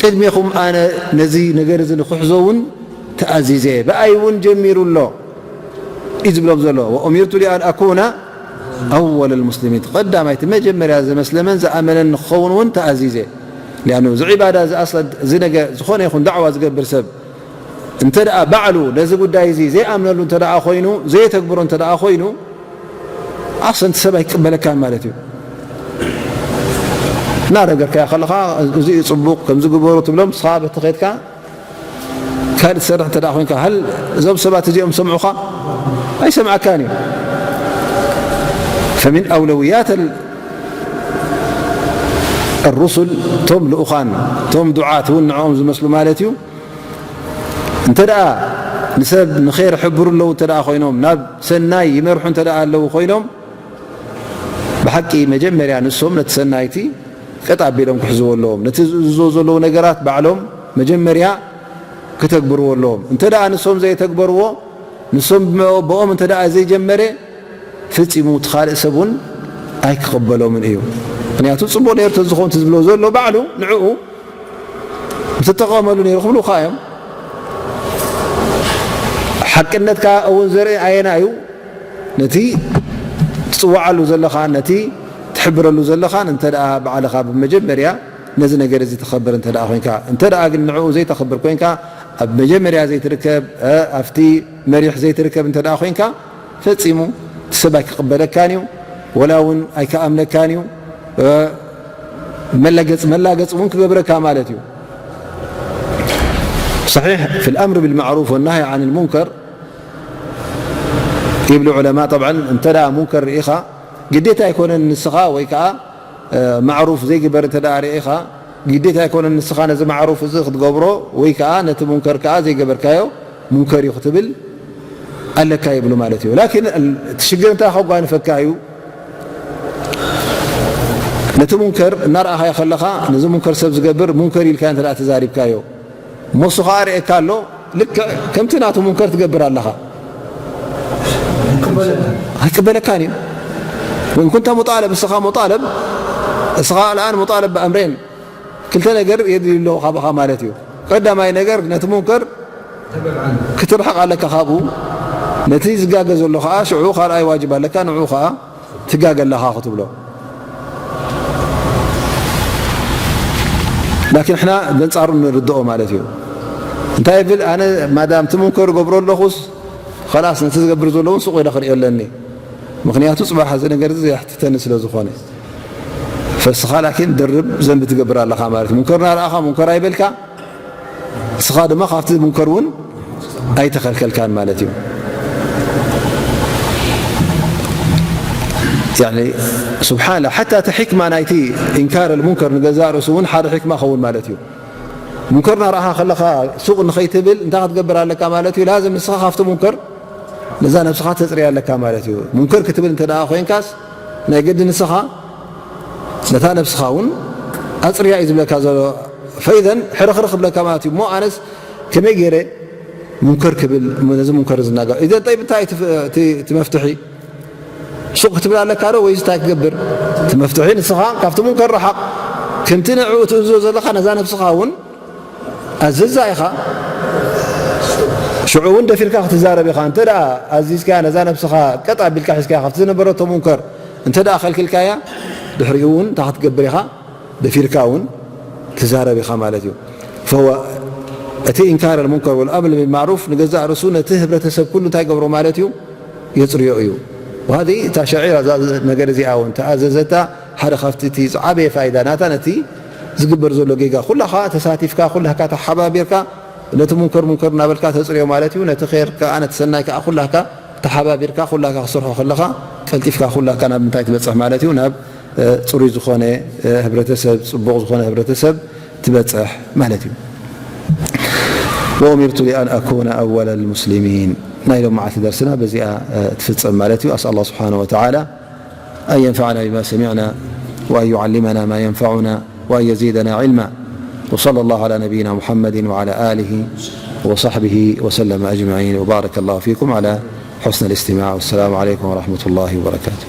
ቅድሜኹም ኣነ ነዚ ነገር እዚ ንክሕዞ እውን ተኣዚዘ ብኣይ እውን ጀሚሩ ኣሎ እዩ ዝብሎም ዘሎ وأمرت لأن أكون أول المسلمين ቀዳማይ እቲ መጀመርያ ዘመስለመን ዝኣመነን ንክኸውን እውን ተኣዚዘ لأنه እዚ ዒባዳ እዚ ኣስለ እዚ ነገ ዝኾነ ይኹን ዳዕዋ ዝገብር ሰብ እንተ ደኣ ባዕሉ ነዚ ጉዳይ እዚ ዘይኣምነሉ እንተ ደኣ ኮይኑ ዘየተግብሮ እንተ ደኣ ኮይኑ ኣሰንቲ ሰብ ኣይቅበለካን ማለት እዩ እናነገርካዮ ከለኻ እዚ እዩ ፅቡቕ ከምዚ ግበሩ ትብሎም ንስኻ በቲ ከድካ ካልእ ትሰርሕ እንተ ደኣ ኮይንካ ሃል እዞም ሰባት እዚኦም ሰምዑኻ ኣይሰምዓካን እዩ فمن أولويات الرسل ቶም ልኡኻን ቶም ዱዓት እውን ንዕኦም ዝመስሉ ማለት እዩ እንተ ደኣ ንሰብ ንኸይር ሕብሩ ኣለዉ እንተ ደኣ ኮይኖም ናብ ሰናይ ይመርሑ እንተ ደኣ ኣለዉ ኮይኖም ብሓቂ መጀመርያ ንሶም ነቲ ሰናይቲ ቀጥ ኣቢሎም ክሕዝዎ ኣለዎም ነቲ ዝእዝዞ ዘለዉ ነገራት ባዕሎም መጀመርያ ክተግብርዎ ኣለዎም እንተ ደኣ ንሶም ዘየተግበርዎ ንሶም ብኦም እንተ ደኣ ዘይጀመረ ፈጺሙ እቲ ካልእ ሰብ እውን ኣይክቕበሎምን እዩ ምክንያቱ ፅቡቕ ነይሩ ተዝኾን ዝብሎ ዘሎ ባዕሉ ንዕኡ ምትጠቐመሉ ነይሩ ክብሉኻ እዮም ሓቅነትካ እውን ዘርኢ ኣየና እዩ ነቲ ትፅዋዓሉ ዘለኻን ነቲ ትሕብረሉ ዘለኻን እንተ ደኣ ባዕልኻ ብመጀመርያ ነዚ ነገር እዚ ተኸብር እንተ ደኣ ኮይንካ እንተ ደኣ ግን ንዕኡ ዘይተኽብር ኮይንካ ኣብ መጀመርያ ዘይትርከብ ኣብቲ መሪሕ ዘይትርከብ እንተ ደኣ ኮይንካ ፈጺሙ እቲ ሰብ ኣይክቕበለካን እዩ ወላ እውን ኣይክኣምነካን እዩ መላገፅ መላገፅ እውን ክገብረካ ማለት እዩ صحيح في الأمر بالمعروف والنهي عن المنكر ይብሉ ዑለማ طبعا እንተ ደኣ ሙንከር ርኢኻ ግዴታ ኣይኮነን ንስኻ ወይ ከዓ ማዕሩፍ ዘይግበር እንተ ደኣ ርኢኻ ግዴታ ኣይኮነን ንስኻ ነዚ ማዕሩፍ እዚ ክትገብሮ ወይ ከዓ ነቲ ሙንከር ከዓ ዘይገበርካዮ ሙንከር እዩ ክትብል ኣለካ ይብሉ ማለት እዩ ላኪን እቲ ሽግር እንታይ ከጓንፈካ እዩ ነቲ ሙንከር እናረኣኻዮ ከለኻ ነዚ ሙንከር ሰብ ዝገብር ሙንከር ኢልካ እንተ ተዛሪብካዮ እሞ እሱ ከዓ ርእየካ ኣሎ ልክዕ ከምቲ ናቱ ሙንከር ትገብር ኣለኻ ኣይቅበለካን እዩ ወይን ኩንተ ሙጣለብ እስኻ ሙጣለብ እስኻ الآن ሙጣለብ ብኣምሬን ክልተ ነገር የድልዩ ኣለዉ ካባኻ ማለት እዩ ቀዳማይ ነገር ነቲ ሙንከር ክትርሕቕ ኣለካ ካብኡ ነቲ ዝጋገ ዘሎ ከዓ ሽዑ ካልኣይ ዋጅብ ኣለካ ንዑ ከዓ ትጋገ ኣለኻ ክትብሎ ላኪን ሕና በንፃሩ ንርድኦ ማለት እዩ እንታይ ብል ኣነ ማዳም ትምንከሩ ገብሮ ኣለኹስ ኸላስ ነቲ ዝገብር ዘለውን ስቑ ኢለ ክሪኦ ኣለኒ ምክንያቱ ፅባሕ እዚ ነገር እዚ ዘየሕትተኒ ስለ ዝኾነ እስኻ ላኪን ድርብ ዘንቢ ትገብር ኣለኻ ማለት እዩ። ሙንከር እናረኣኻ ሙንከር ኣይበልካ፣ እስኻ ድማ ካብቲ ሙንከር እውን ኣይተኸልከልካን ማለት እዩ። ያኒ ስብሓንላ፣ ሓታ እቲ ሕክማ ናይቲ ኢንካር ልሙንከር ንገዛእ ርእሱ እውን ሓደ ሕክማ ኸውን ማለት እዩ። ሙንከር እናረኣኻ ከለኻ ሱቕ ንኸይትብል እንታይ ክትገብር ኣለካ ማለት እዩ? ላዝም ንስኻ ካብቲ ሙንከር ነዛ ነብስኻ ተጽርያ ኣለካ ማለት እዩ። ሙንከር ክትብል እንተ ደኣ ኮይንካስ ናይ ግዲ ንስኻ ነታ ነብስኻ እውን ኣጽርያ እዩ ዝብለካ ዘሎ። ፈኢዘን ሕርኽርኽ ይብለካ ማለት እዩ። እሞ ኣነስ ከመይ ገይረ ሙንከር ክብል፣ ነዚ ሙንከር ዝናገር? ኢዘን ጠይብ እንታይ እቲ ፍ-፣ እቲ፣ እቲ መፍትሒ? ሱቕ ክትብል ኣለካ ዶ ወይስ እንታይ ክገብር? እቲ መፍትሒ ንስኻ ካብቲ ሙንከር ረሓቕ። ከምቲ ንዕኡ ትእዝዞ ዘለኻ ነዛ ነብስኻ እውን ኣዘዛ ኢኻ። ሽዑ እውን ደፊርካ ክትዛረብ ኢኻ። እንተ ደኣ ኣዚዝካያ ነዛ ነብስኻ ቀጥ ኣቢልካ ሒዝካያ ካብቲ ዝነበረቶ ሙንከር እንተ ደኣ ከልክልካያ፣ ድሕሪኡ እውን እንታይ ክትገብር ኢኻ? ደፊርካ እውን ትዛረብ ኢኻ ማለት እዩ። ፈወ እቲ ኢንካር ልሙንከር ወልኣምር ቢልማዕሩፍ ንገዛእ ርእሱ ነቲ ህብረተሰብ ኩሉ እንታይ ገብሮ ማለት እዩ? የጽርዮ እዩ። ወሃዚ እታ ሸዒራ እዛ ነገር እዚኣ እውን ተኣዘዘታ ሓደ ካብቲ እቲ ዝዓበየ ፋይዳ ናታ ነቲ ዝግበር ዘሎ ጌጋ ኩላኻ ተሳቲፍካ ኩላካ ተሓባቢርካ ነቲ ሙንከር ሙንከር እናበልካ ተጽርዮ ማለት እዩ። ነቲ ኸይር ከኣ ነቲ ሰናይ ከኣ ኩላካ ተሓባቢርካ ኩላካ ክሰርሖ ከለኻ ቀልጢፍካ ኩላካ ናብ ምንታይ ትበጽሕ ማለት እዩ? ናብ እ፣ ጽሩይ ዝኾነ እ፣ ህብረተሰብ፣ ጽቡቕ ዝኾነ ህብረተሰብ ትበጽሕ ማለት እዩ። وأمرت لأن أكون أول المسلمين። ናይ ሎማዓልቲ ደርስና በዚኣ እ፣ ትፍጸም ማለት እዩ። أسأل الله سبحانه وتعالى أن ينفعنا بما سمعنا وأن يعلمنا ما ينفعنا وأن يزيدنا علما. وصلى الله على نبينا محمد وعلى آله وصحبه وسلم أجمعين، وبارك الله فيكم على حسن الاستماع، والسلام عليكم ورحمة الله وبركاته.